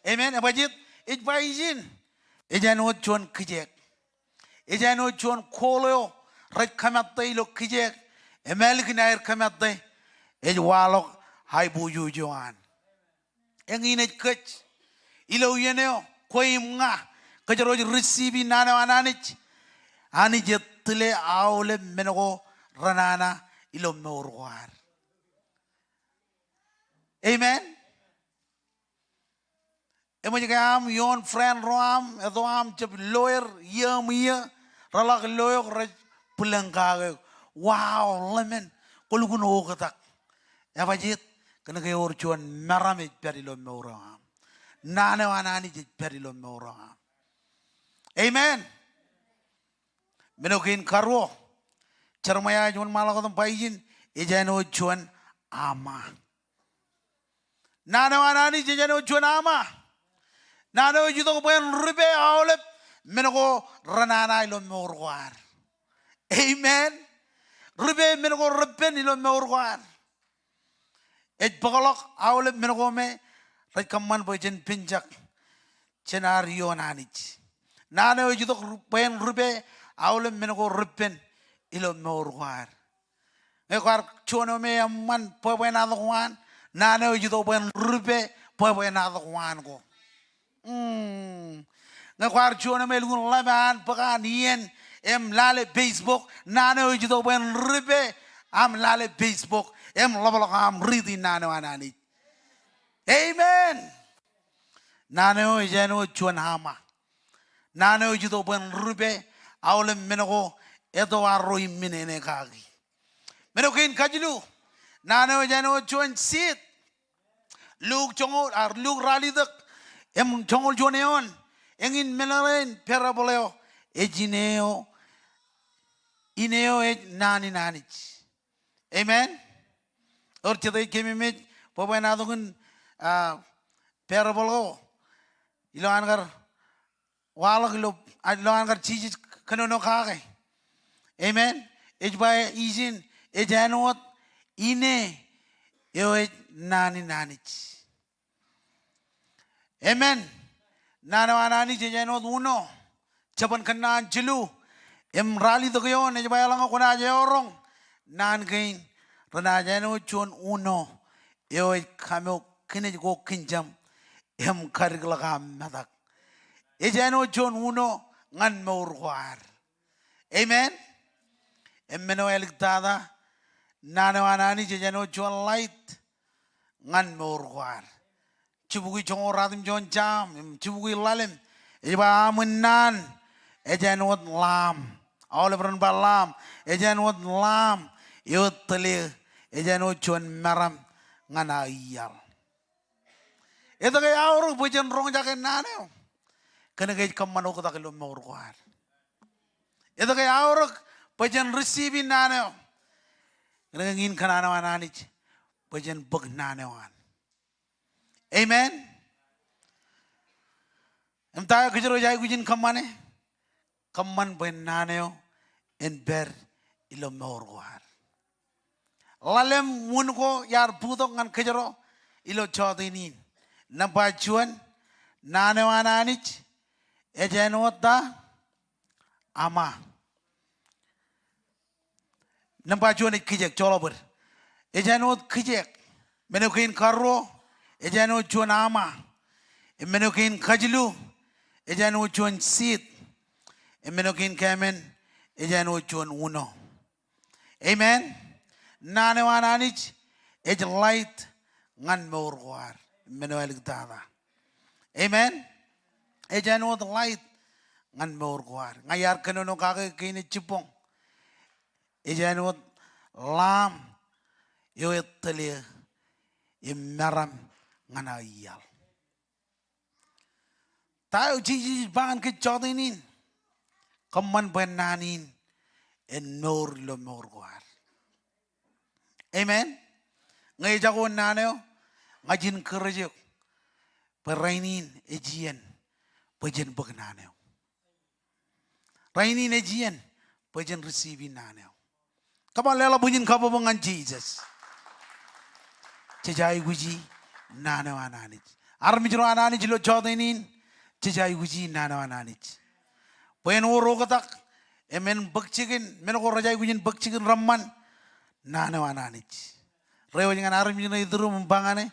Amen. Ebajjek? Ej ba ijin, ej āinwōt juon kijeek. Ej āinwōt juon gold eo rej kōmate ilo kijeek Im ālikin aer kōmātte, ej waḷọk aiboojoj eo an. Eñin ej kōj. Ilo iien eo kwe im ña kōjro ej receive naan eo an Anij, Anij ej tile aolep men ko renana ilo mour ko ad. Amen. Eṃōj ke aṃ ioon friend ro aṃ, eto aṃ jab lawyer, iiō im iiō, reḷak lo eok rej bwilōñ kake eok. Wow, ḷōmān, kwō lukkuun oktak. Ebajjeet? Kōnke ewōr juon meram ej pād ilo mour eo aṃ. Naan eo an Anij ej pād ilo mour eo aṃ. Amen. Men eo kein karuo, Jeremaia ej wōnṃaanḷọk wōt im ba ijin, ej āinwōt juon ama. Naan eo an Anij ej āinwōt juon ama. Naan eo ej itok bwe en ripe aolep men ko renana ilo mour ko ad. Amen. Ripe men ko reppen ilo mour ko ad. Ej bōkḷọk aolep men ko me rej kōṃṃan bwe jen penjak jān ad ioon Anij. Naan eo ej itok bwe en ripe aolep men ko reppen ilo mour ko ad. Ñe kwaar juon eo me eṃṃan bwebwenato ko an, naan eo ej itok bwe en ripe bwebwenato ko an ko. Mm. Ñe kwaar juon eo me elukkuun ḷap an bōk an iien im lale Facebook, naan eo ej itok bwe en ripe aṃ lale Facebook im ḷapḷọk aṃ riiti naan eo an Anij. Amen. Naan eo ej āinwōt juon ama. Naan eo ej itok bwe en ripe aolep men ko eto arro im men eo ej kaki. Men eo kein kajilu, naan eo ej āinwōt juon seed. Luke joñoul, a, Luke ralitōk im joñoul juon eoon. Eñin meḷeḷein parable eo ej ine eo, ine eo ej naan in Anij. Amen. Ewōr jete ej keememej bwebwenato in, a, parable ko ilo an kar waḷọk ilo, ilo an kar Jisōs kōnono kake. Amen. Ej ba ijin, ej āinwōt ine eo ej naan in Anij. Amen. Naan eo an Anij ej āinwōt uno. Jabōn Kōnnaan jilu im ralitōk eoon ej ba eḷaññe kwōnaaj eoroñ naan kein, renaaj āinwōt juon uno eo ej kamook kinej ko kinjam im kadikḷọk aṃ metak. Ej āinwōt juon uno ñan mour ko ad. Amen. Im men eo āliktata, naan eo an Anij ej āinwōt juon light ñan mour ko ad. Jibukwi joñoul ruatimjuon Sam im jibukwi ḷalem ej ba aṃ naan ej āinwōt Lamb. Aolep ren ba Lamb. Ej āinwōt Lamb eo tōl eō, ej āinwōt juon meram ñan aō iaḷ. Etke eaorōk bwe jen roñjake naan eo? Kōnke ej kōṃṃan oktak ilo mour ko ad. Etke eaorōk bwe jen receive naan eo? Kōnke eñin kōṇaan eo an Anij bwe jen bōk naan eo an. Amen. Im ta eo kōjro ej aikuj in kōṃṃane? Kōṃṃan bwe naan eo en pād ilo mour ko ad. Ḷalem wūn ko iar bōktok ñan kōjro ilo jọteen in. Nōṃba juon, naan eo an Anij ej āinwōt ta? Ama. Nōṃba juon ej kijeek, joḷọk bōd. Ej āinwōt kijeek. Men eo kein karuo, ej āinwōt juon ama. Im men eo kein kajilu, ej āinwōt juon seed. Im men eo kein kāmen, ej āinwōt juon uno. Amen. Naan eo an Anij ej light ñan mour ko ad. Men eo āliktata. Amen. Ej āinwōt light ñan mour ko ad. Ña iar kōnono kake kein ej jibboñ. Ej āinwōt Lamb eo etōl eō im meram ñan aō iaḷ. Ta eo Jisōs ej ba ñan kōj jọteen in? Kōṃṃan bwe naan in en mour ilo mour ko ad. Amen. Ñe ejako naan eo, ña ij encourage eok bwe rainin ej iien bwe jen bōk naan eo. Rainin ej iien bwe jen receive naan eo. Come on, leḷọk bwijin kabbokbok ñan Jisōs. Jej aikuji naan eo an Anij. Armej ro an Anij ilo jọteen in, jej aikuji naan eo an Anij. Bwe en wōr oktak im en bōk jikin men ko rej aikuj in bōk jikin reṃṃan. naan eo an Anij. Reiwōj ñan armej ṇe iturūṃ im ba ñan e,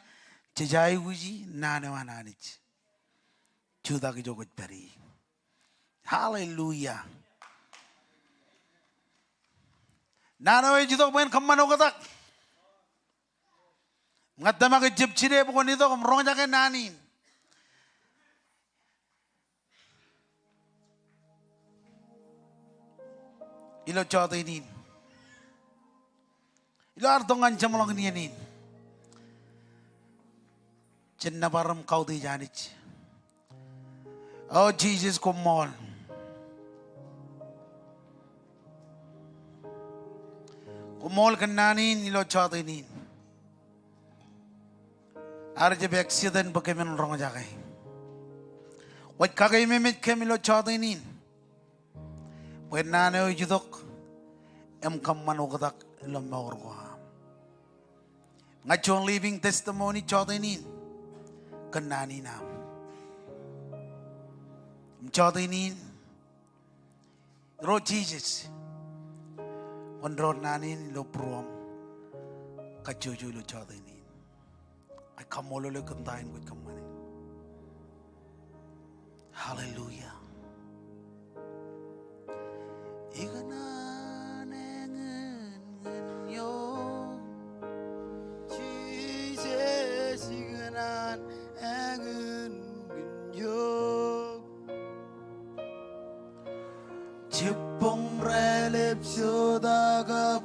jej aikuji naan eo an Anij. Jutak ijo kwōj pād ie. Hallelujah. Naan eo ej itok bwe en kōṃṃan oktak. Ña tōmak ijjab jide bwe kwōn itok im roñjake naan in. Ilo jọteen in, ilo ad tok ñan jeṃḷọkin iien in, jen nōbar im kautiej Anij. O Jisōs, koṃṃool. Koṃṃool kōn naan in ilo jọteen in. Ear jab accident bwe kōmin roñjake. Kwōj kakeememej kōm ilo jọteen in bwe naan eo ej itok im kōṃṃan oktak ilo mour ko am. Ña juon living testimony jọteen in kōn naan in aṃ. Im jọteen in, Irooj Jisōs, kwōn door naan in ilo būruōṃ kajjojo ilo jọteen in. Ña kaṃṃoolol eok kōn ta in kwōj kōṃṃane. Hallelujah. Ikōṇaan eñin ñan eok. Jisōs, ikōṇaan eñin ñan eok. Jibboñ rālep jota kab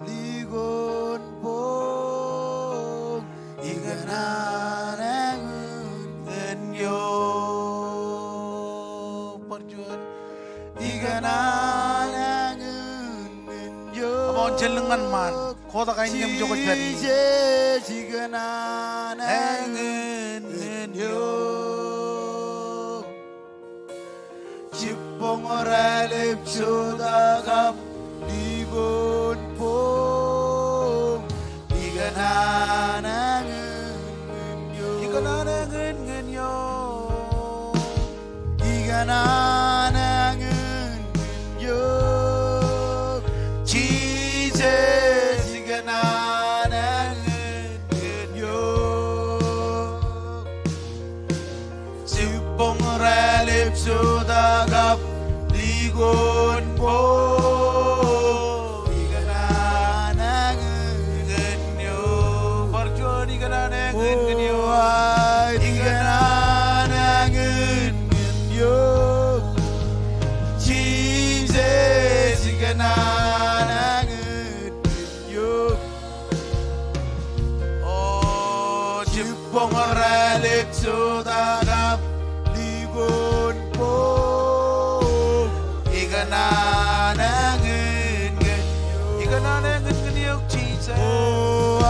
likoon boñ, ikōṇaan eñin ñan eok. Bar juon. Ikōṇaan eñin ñan eok. Come on, jen lōñ ñan ṃaan. Kotak ainikien ijo kwōj pād ie. Jisōs, ikōṇaan eñin ñan eok. Jibboñ rālep jota kab likoon boñ, ikōṇaan eñin ñan eok. Ikōṇaan eñin ñan eok. Ikōṇaan eñin ñan eok. Jisōs, ikōṇaan eñin ñan eok. Jibboñ rālep jota kab likoon boñ, ikōṇaan eñin ñan eok. Bar juon. Ikōṇaan eñin ñan eok. Ikōṇaan eñin ñan eok. Jisōs, ikōṇaan eñin ñan eok. O, jibboñ rālep jota kab likoon boñ, ikōṇaan eñin ñan eok. Ikōṇaan eñin ñan eok, Jisōs. O, a,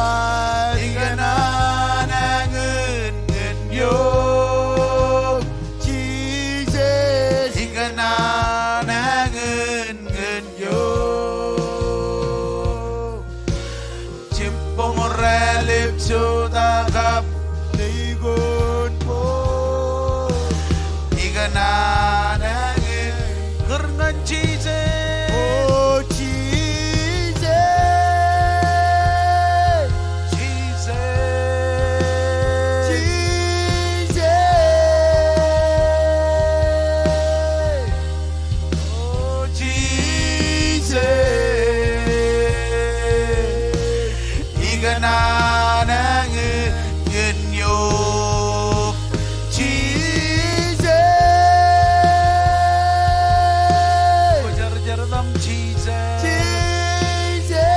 ikōṇaan eñin ñan eok, Jisōs. Ikōṇaan eñin ñan eok. Jibboñ rālep jota kab likoon boñ, ikōṇaan eñin. Kūr ñan Jisōs. O Jisōs. Jisōs. Jisōs. O Jisōs, ikōṇaan eñin ñan eok. Jisōs. Kwōjarjar etaṃ, Jisōs. Jisōs.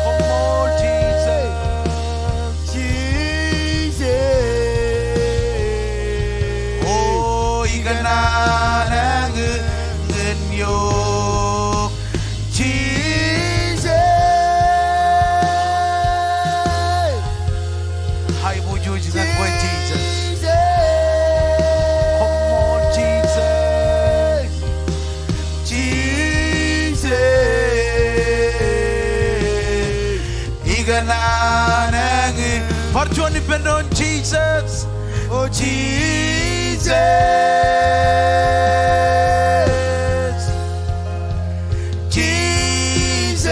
Koṃṃool, Jisōs. Jisōs. O, ikōṇaan eñin ñan eok, Jisōs. Aiboojoj ñan kwe, Jisōs. Jisōs. Koṃṃool, Jisōs. Jisōs. Ikōṇaan eñin. Bar juon ippān doon, Jisōs. O Jisōs. Jisōs.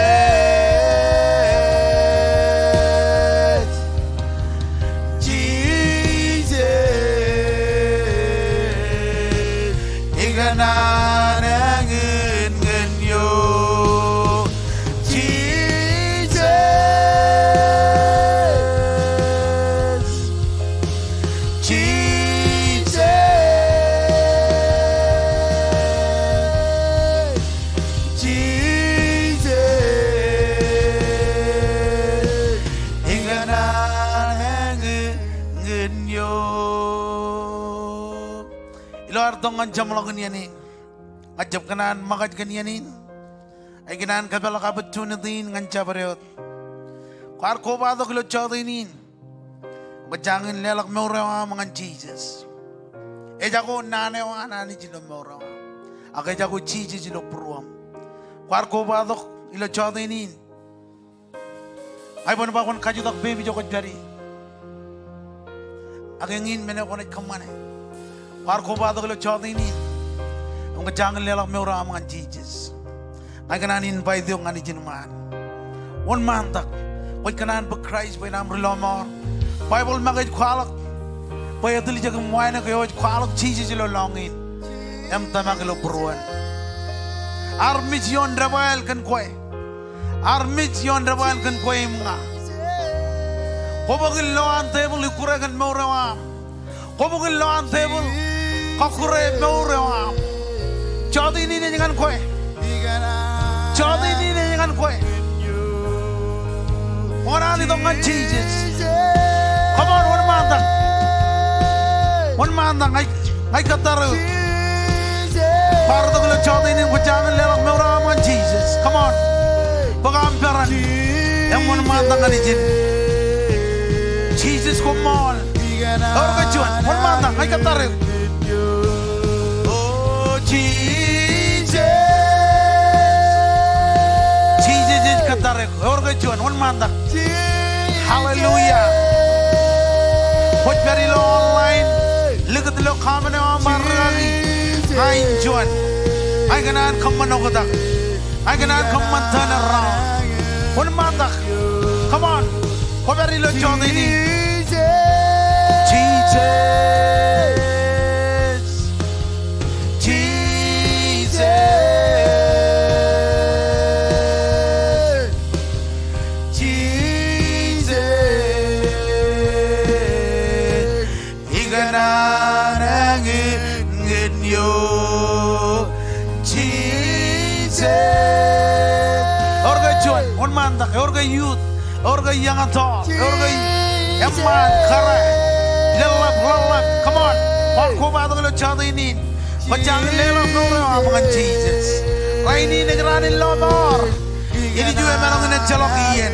Naan ñan ñan eo, Jisōs, Jisōs, Jisōs. Ikōṇaan ñan ñan eo. Ilo ad tok ñan jeṃḷọkin iien in, ña ij jab kōṇaan ṃōkaj kōn iien in. Ij kōṇaan kōpeḷḷọk opportunity in ñan jabdewōt. Kwaar kobatok ilo jọteen in. Kwō jañin leḷọk mour eo aṃ ñan Jisōs. Ejako naan eo an Anij ilo mour eo aṃ, ak ejako Jisōs ilo būruōṃ. Kwaar kobatok ilo jọteen in. Ña iban ba kwōn kajutak peiṃ ijo kwōj pād ie. Ak eñin men eo kwōnaaj kōṃṃane. Kwaar kobatok ilo jọteen in im kwō jañin leḷọk mour eo aṃ ñan Jisōs. Ña ikōṇaan invite eok ñan ijin ṃaan. Wōnṃaantak. Kwōj kōṇaan bōk Kraist bwe en aṃ ri lọmọọr. Baibōḷ make ej kwaḷọk bwe etiljek im wānōk eo ej kwaḷọk Jisōs ilo lọñiin im tōmak ilo būruon. Armej ioon debwāāl kōn kwe. Armej ioon debwāāl kōn kwe im ña. Kwō bōk in lowaan tebōḷ ikkure kōn mour eo aṃ. Kwō bōk in lowaan tebōḷ kọkkure mour eo aṃ. Jọteen in ej ñan kwe. Jọteen in ej ñan kwe. Kwō kōṇaan itok ñan Jisōs. Come on, wōnṃaantak. Wōnṃaantak, ña ij, ña ij kōttar eok. Kwaar itok ilo jọteen in, kwō jañin leḷọk mour eo aṃ ñan Jisōs. Come on. Bōk aṃ peran im wōnṃaantak ñan ijin. Jisōs koṃṃool. Ewōr ke juon, wōnṃaantak, ña ij kōttar eok. O Jisōs. Jisōs ej kōttar eok. Ewōr ke juon, wōnṃaantak. Hallelujah. Kwōj pād ilo online, likūt ilo comment eo aṃ bar rikaki. Ña in juon. Ña ikōṇaan kōṃṃan oktak. Ña ikōṇaan kōṃṃan turn around. Wōnṃaantak. Come on. Kwō pād ilo jọteen in. Jisōs. Jisōs. Jisōs. Ikōṇaan ñan ñan eo, Jisōs. Ewōr ke juon, wōnṃaantak, ewōr ke youth, ewōr ke young adult, ewōr ke eṃṃaan, kōrā, leḷḷap, leḷḷap. Come on. Kwaar kobatok ilo jọteen in. Kwō jañin leḷọk mour eo aṃ ñan Jisōs. Rainin ekōṇaan in lọmọọr. Ilju eṃṃan eo in ejjeḷọk iien.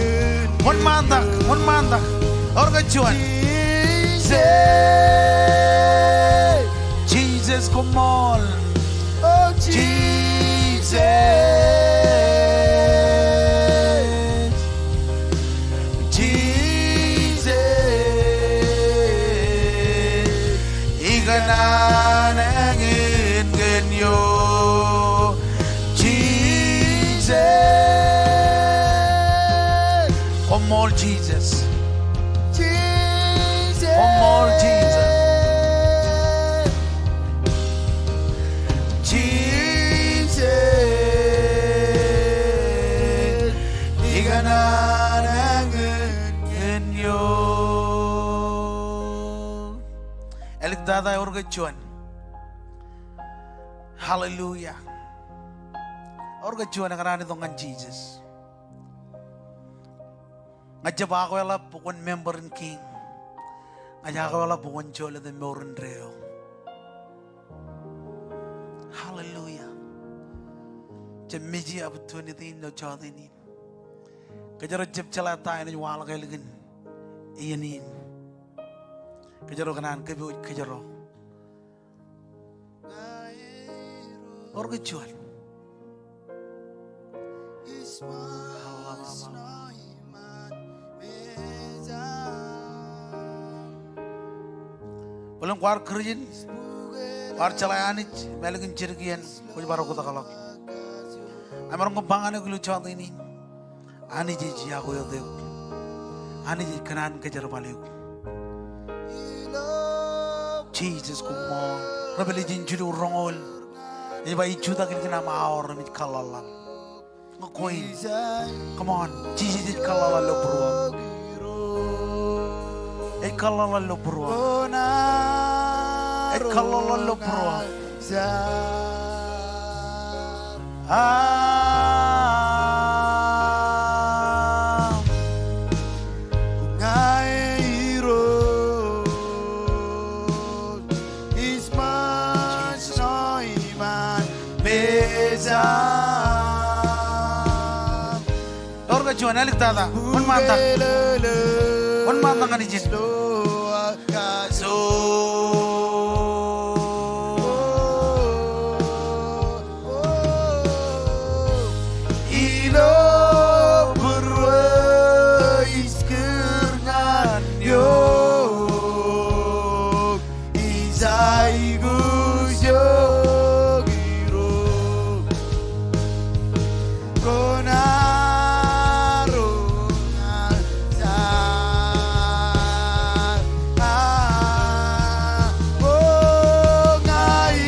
Wōnṃaantak, wōnṃaantak. Ewōr ke juon. Jisōs. Jisōs koṃṃool. O Jisōs. Jisōs. Ikōṇaan ñan ñan eo. Jisōs. Koṃṃool Jisōs. Jisōs. Koṃṃool Jisōs. Jisōs. Ikōṇaan ñan ñan eo. Āliktata, ewōr ke juon. Hallelujah. Ewōr ke juon ekōṇaan itok ñan Jisōs. Ña ij jab akweḷap bwe kwōn member in kiiñ. Ña ij akweḷap bwe kwōn jolōte mour indeeo. Hallelujah. Jab miji opportunity in ilo jọteen in. Kōjro jab jeḷā ta enaaj waḷọk ālikin iien in. Kōjro kōṇaan kōpooj kōjro. Ewōr ke juon. Bōlen kwaar Kūrjin, kwaar jeḷā Anij im ālikin jidik iien kwōj bar oktakḷọk. Emaroñ ke ba ñan eok ilo jọteen in. Anij ej iakwe wōt eok. Anij ej kōṇaan kōjerbal eok. Jisōs koṃṃool. Revelation jilu roñoul. Ej ba ij jutak kōn aṃ aor im ij kōḷḷaḷḷaḷ. Ñe kwe in. Come on. Jisōs ej kōḷḷaḷḷaḷ ilo būruōṃ. Ej kōḷḷaḷḷaḷ ilo būruōṃ. Ej kōḷḷaḷḷaḷ ilo būruōṃ. Ah. Ña Irooj, ij ṃōj ṇe iṃaan mejaṃ. Ewōr ke juon, āliktata. Wōnṃaantak. Wōnṃaantak ñan ijin. Ilo būruō ij kūr ñan eok, ij aikuj eok Irooj. Kwōn aroñ ñan O, ña ij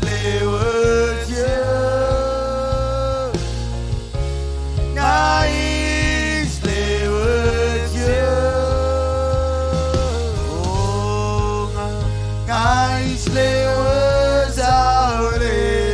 lewōj eō. Ña ij lewōj eō. O, ña, ña ij lewōj aolep.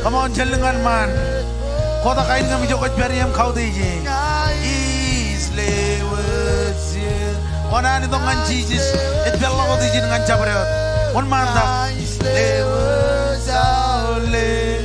Come on, jen lōñ ñan ṃaan. Kotak ainikiṃ ijoko ej pād ie im kautiej e. Ij lewōj eō. Kōṇaan itok ñan Jisōs, ej peḷḷọk wōt ijin ñan jabdewōt. Wōnṃaantak. Lewōj aolep.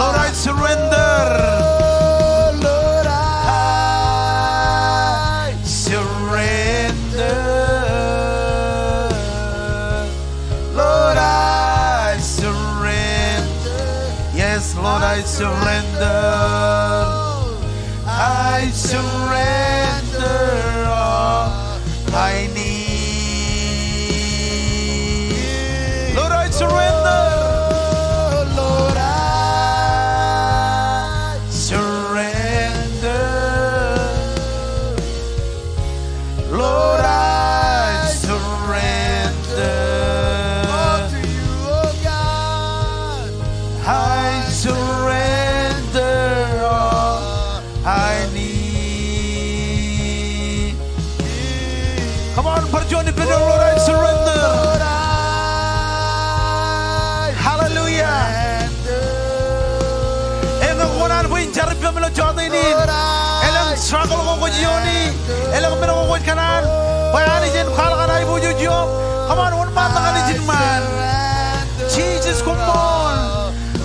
Lord, I surrender. Lord, I surrender. Lord, I surrender. Yes, Lord, I surrender. I surrender all I need. Lord, I surrender. Lord, I surrender. Lord, I surrender. All to you, oh God. I surrender all I need. Come on, bar juon ippān doon, Lord, I surrender. Hallelujah. Eñin kōṇaan bwe in jar ippaṃ ilo jota in. Elōñ struggle ko kwōj iooni. Elōñ men ko kwōj kōṇaan. Bwe Anij en kwaḷọk an aiboojoj ioṃ. Come on, wōnṃaantak ñan ijin ṃaan. Jesus, come on.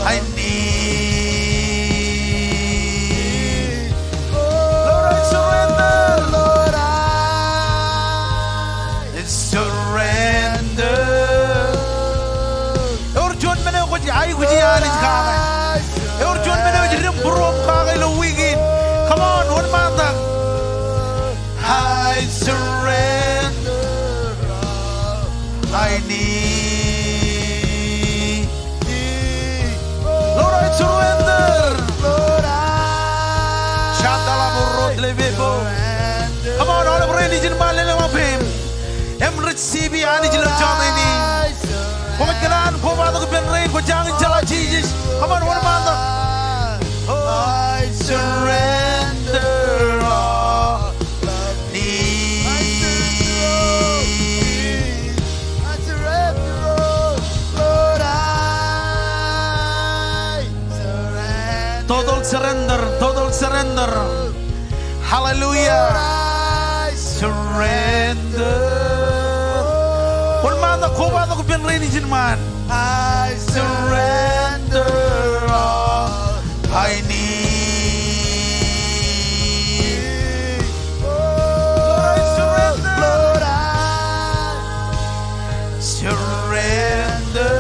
I need. Lord, I surrender. Lord, I surrender. Ewōr juon men eo kwōj aikuji Anij kake. Ewōr juon men eo ej dim būruōṃ kake ilo wiik in. Come on, wōnṃaantak. I surrender all I need. Lord, I surrender. Lord, I surrender. Come on, aolep rein ijin ṃaan, lelōñ ippaṃ im receive Anij ilo jota in. Kwōj kōṇaan kobatok ippān rein, kwōj jañin jeḷā Jisōs. Come on, wōnṃaantak. I surrender all. Total surrender, total surrender. Hallelujah. Surrender. Wōnṃaanḷọk kobatok ippān rein ijin ṃaan. I surrender all I need. Lord, I surrender. Lord, I surrender.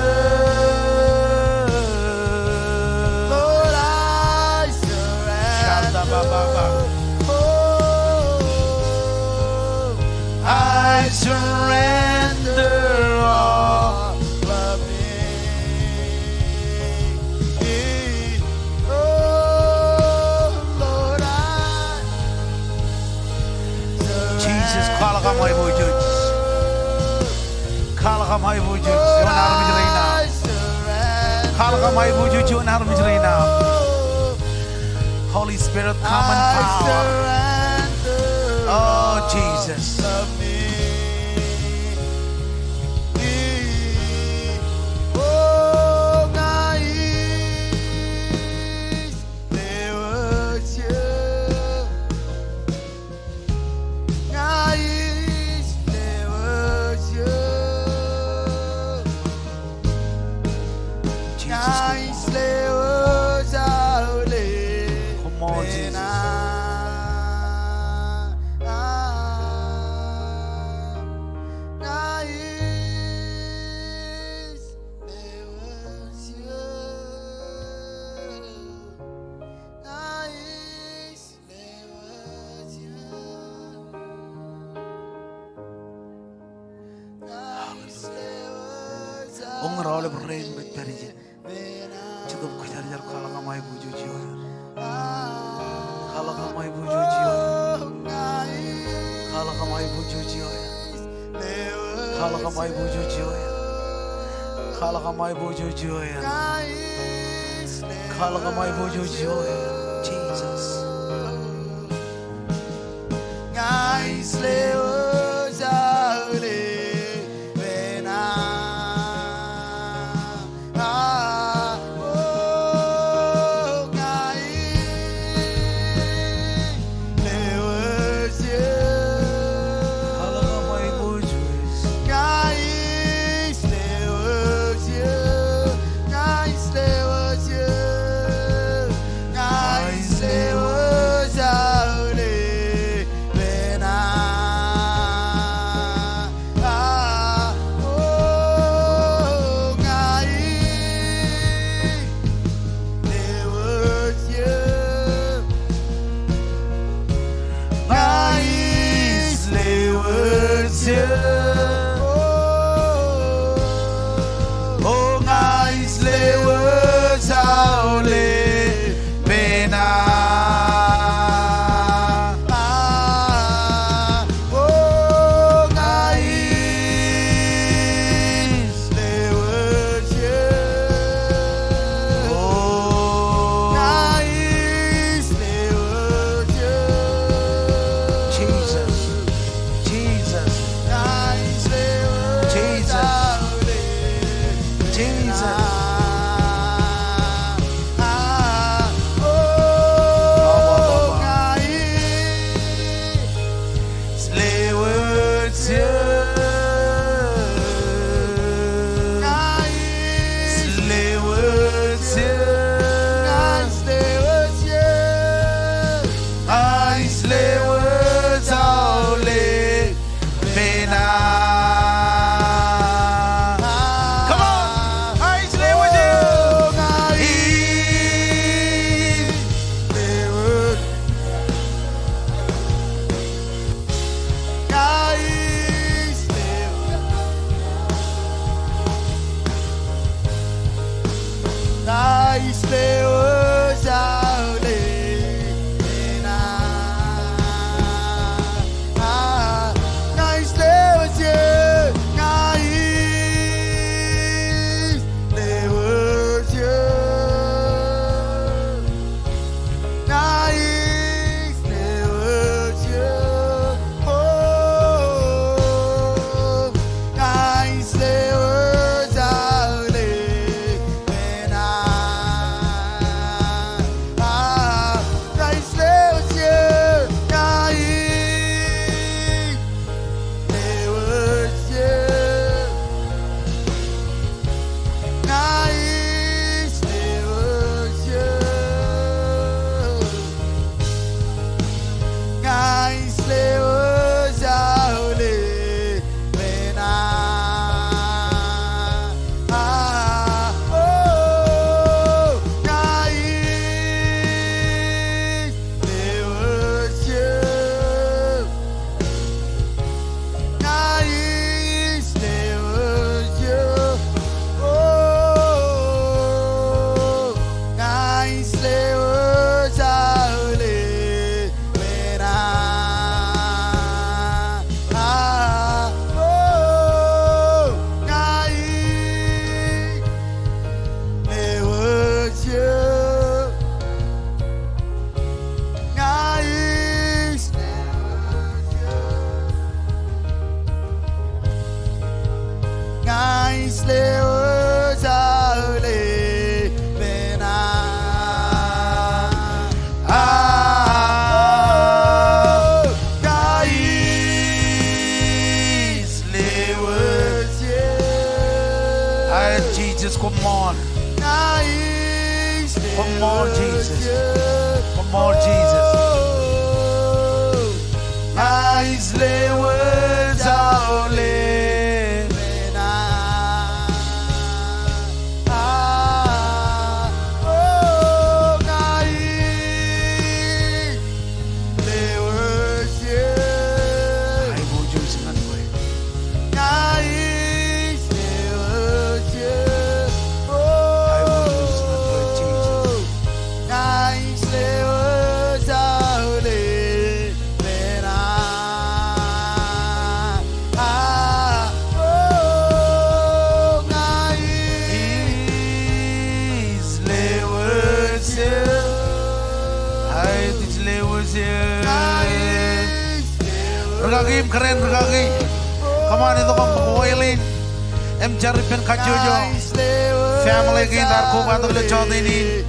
Lord, I surrender. Shanda ba ba ba. Oh, I surrender all of me. Oh, Lord, I surrender. Jesus, kwaḷọk aṃ aiboojoj. Kwaḷọk aṃ aiboojoj ioon armej rein aṃ. Kwaḷọk aṃ aiboojoj ioon armej rein aṃ. Holy Spirit, come in power. Oh, Jesus. Jesus, come on, Jesus. Hallelujah. Ṃōk ñe rej aolep rein rej pād ijin, Jetōb Kwōjarjar, kwaḷọk aṃ aiboojoj ioer. Kwaḷọk aṃ aiboojoj ioer. Kwaḷọk aṃ aiboojoj ioer. Kwaḷọk aṃ aiboojoj ioer. Kwaḷọk aṃ aiboojoj ioer. Kwaḷọk aṃ aiboojoj ioer. Jesus. Jesus. Jesus. Jesus. Jesus. Come on. Koṃṃool. Koṃṃool, Jesus. Koṃṃool, Jesus. Rūkaki im kōrā in rūkaki. Come on, itok im oil in. Im jar ippān kajjojo. Family kein raar kobatok ilo jota in.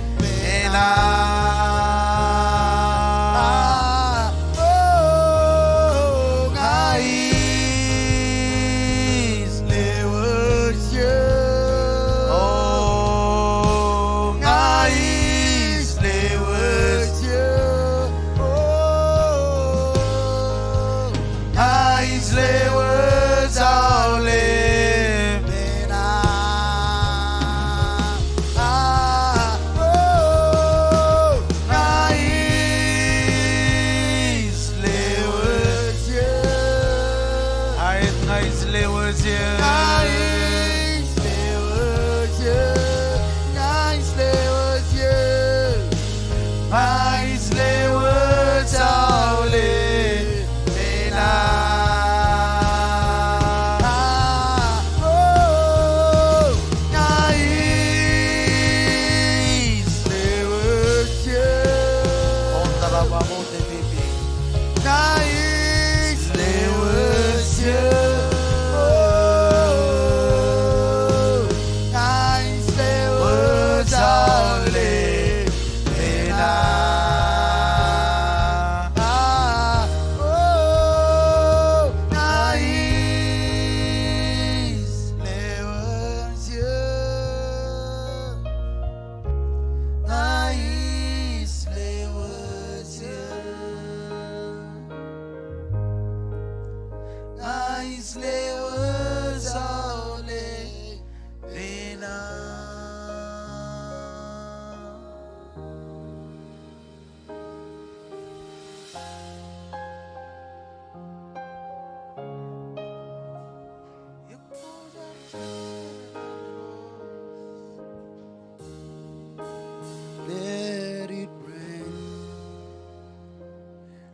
Let it rain.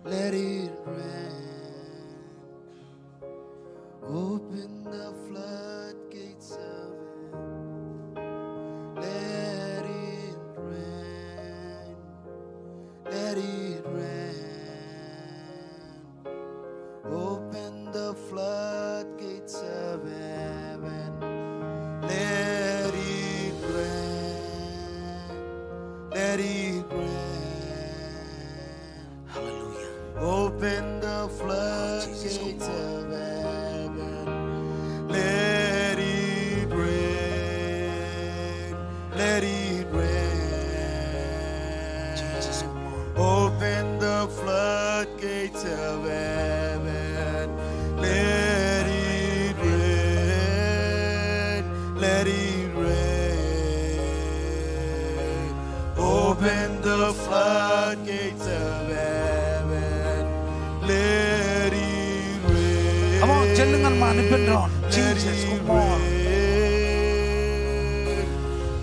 Let it rain. Open the floodgates of heaven. Let it rain. Let it rain. Open the floodgates of heaven. Let it rain. Let it rain. Hallelujah. Open the floodgates of heaven. Let it rain. Let it rain. Open the floodgates of heaven. Let it rain. Let it rain. Open the floodgates of heaven. Let it rain. Come on, jān ḷōñ ñan ṃaan ippān doon. Let it rain. Jesus, come on.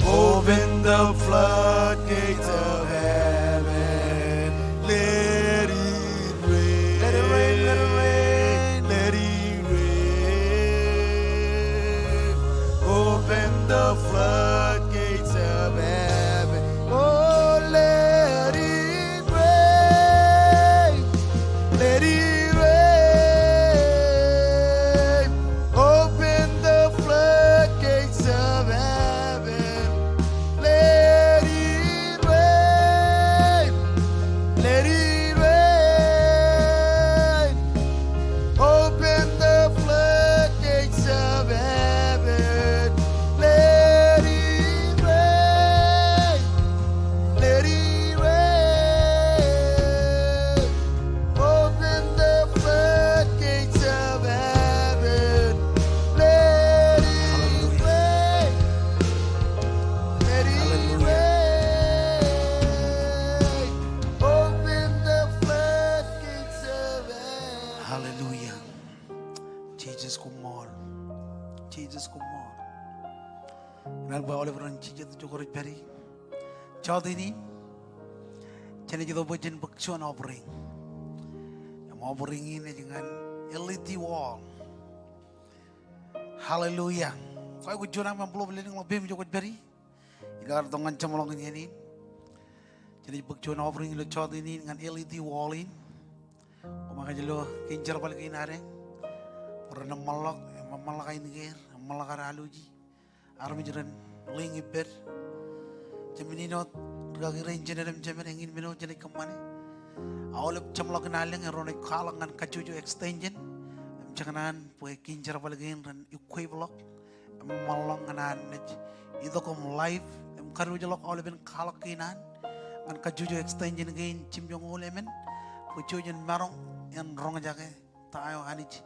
Open the floodgates of heaven. Let it rain. Let it rain, let it rain. Let it rain. Open the floodgates of heaven. Oh, let it rain. Let it rain. Open the floodgates of heaven. Let Aolep ren jijet ijo kwōj pād ie. Jọteen in, jenaaj itok bwe jen bōk juon offering. Im offering in ej ñan L E T Wall. Hallelujah. Kwōj aikuj juon aṃ envelope, lelōñḷọk peiṃ ijo kwōj pād ie. Ilo ad itok ñan jeṃḷọkin iien in, jenaaj bōk juon offering ilo jọteen in ñan L E T Wall in. Koṃ kōj lo kein jerbal kein adeañ bwe ren eṃṃanḷọk, eṃṃanḷọk ainikier, eṃṃanḷọk ad aloji. Armej ren ḷeeñ ippād. Jemān in wōt, rikaki rein, jenaaj im jemed, eñin men eo jenaaj kōṃṃane. Aolep jeṃḷọkin allōñ erro naaj kwaḷọk ñan kajjojo extension. Im jekōṇaan bwe kein jerbal kein ren equip ḷọk im eṃṃanḷọk ñan an naaj itok im live im kadiwōjḷọk aolepen kwaḷọk kein an ñan kajjojo extension kein jimjuonñoul emān bwe jo jen maroñ in roñjake ta eo Anij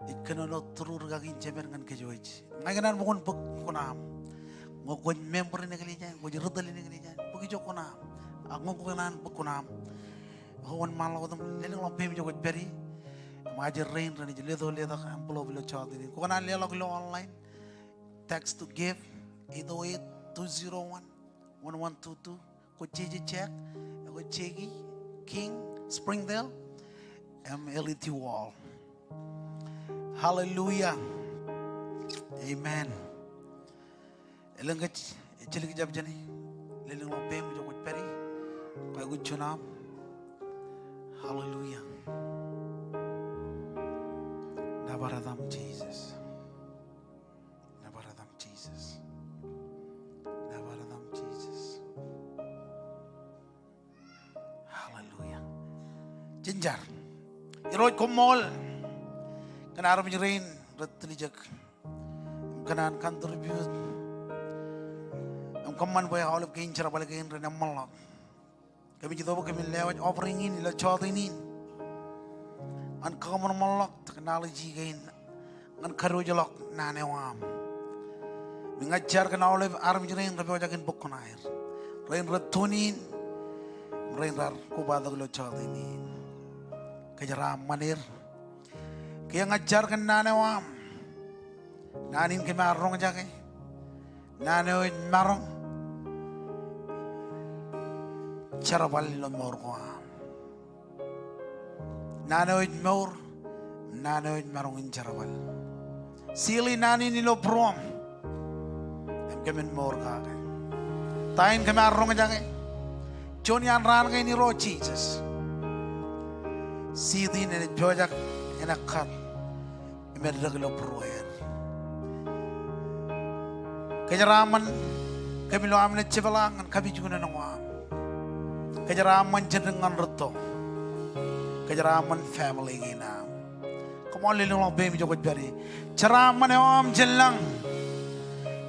ej kōnono through rikaki in jemed ñan kōjwōj. Ña ikōṇaan bwe kwōn bōk kuṇaaṃ. Ñe kwōj member in eklejia in, kwōj ri tōl in eklejia in, bōk ijo kuṇaaṃ. Ak ñe kwōkōṇaan, bōk kuṇaaṃ. Kwōn wōnṃaanḷọk wōt im lelōñḷọk peiṃ ijo kwōj pād ie. Im ajri rein renaaj leto letak envelope ilo jọteen in. Kwōkōṇaan leḷọk ilo online. Text to give, eight oh eight, two zero one, one one two two. Kwōj jeje check, kwōj check e King, Springdale, im L E T Wall. Hallelujah. Amen. Elōñ kōj ejjeḷọk jab jāne. Lelōñḷọk peiṃ ijo kwōj pād ie. Kwōj aikuj juon aṃ. Hallelujah. Nōbar etaṃ Jisōs. Nōbar etaṃ Jisōs. Nōbar etaṃ Jisōs. Hallelujah. Jen jar. Irooj, koṃṃool kōn armej rein rej tiljek im kōṇaan contribute im kōṃṃan bwe aolep kein jerbal kein ren eṃṃanḷọk. Kōmij itok bwe kōmin lewōj offering in ilo jọteen in ñan kōṃanṃanḷọk technology kein ñan kadiwōjḷọk naan eo aṃ. Im ña ij jar kōn aolep armej rein rej pojak in bōk kuṇaer, rein rej tune in, rein raar kobatok ilo jọteen in. Kōjeraaṃṃan er. Kiiō ña ij jar kōn naan eo aṃ. Naan in kōm ar roñjake. Naan eo ej maroñ jerbal ilo mour ko aṃ. Naan eo ej mour, naan eo ej maroñ in jerbal. Seal e naan in ilo būruōṃ im kōmin mour kake. Ta in kōm ar roñjake juon iaan raan kein Irooj Jisōs, seed in enaaj pojak in ekkat im eddek ilo būrueer. Kōjeraaṃṃan kōm ilo am naaj jepḷaak ñan kapijuknen eo aṃ. Kōjeraaṃṃan jān dik ñan rūtto. Kōjeraaṃṃan family kein aṃ. Koṃṃool, lelōñḷọk peiṃ ijo kwōj pād ie. Jeraaṃṃan eo aṃ jān lañ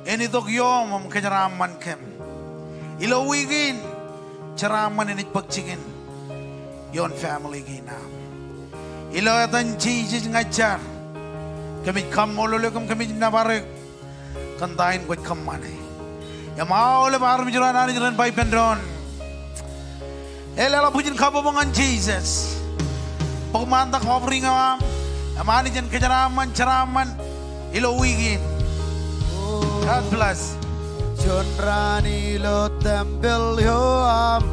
en itok ioom im kōjeraaṃṃan kōm. Ilo wiik in, jeraaṃṃan enaaj bōk jikin ioon family kein aṃ. Ilo etan Jisōs ña ij jar. Kōmij kaṃṃoolol eok im kōmij nōbar eok kōn ta in kwōj kōṃṃane. Im aolep armej ro an Anij ren ba ippān doon, eḷap bwijin kabbokbok ñan Jisōs. Bōk ṃaantak offering eo aṃ im Anij en kōjeraaṃṃan jeraaṃṃan ilo wiik in. God bless. Juon raan ilo tempel eo aṃ,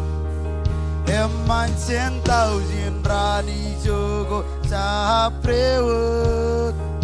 eṃṃan jān taujin raan ijo ko jab dewōt.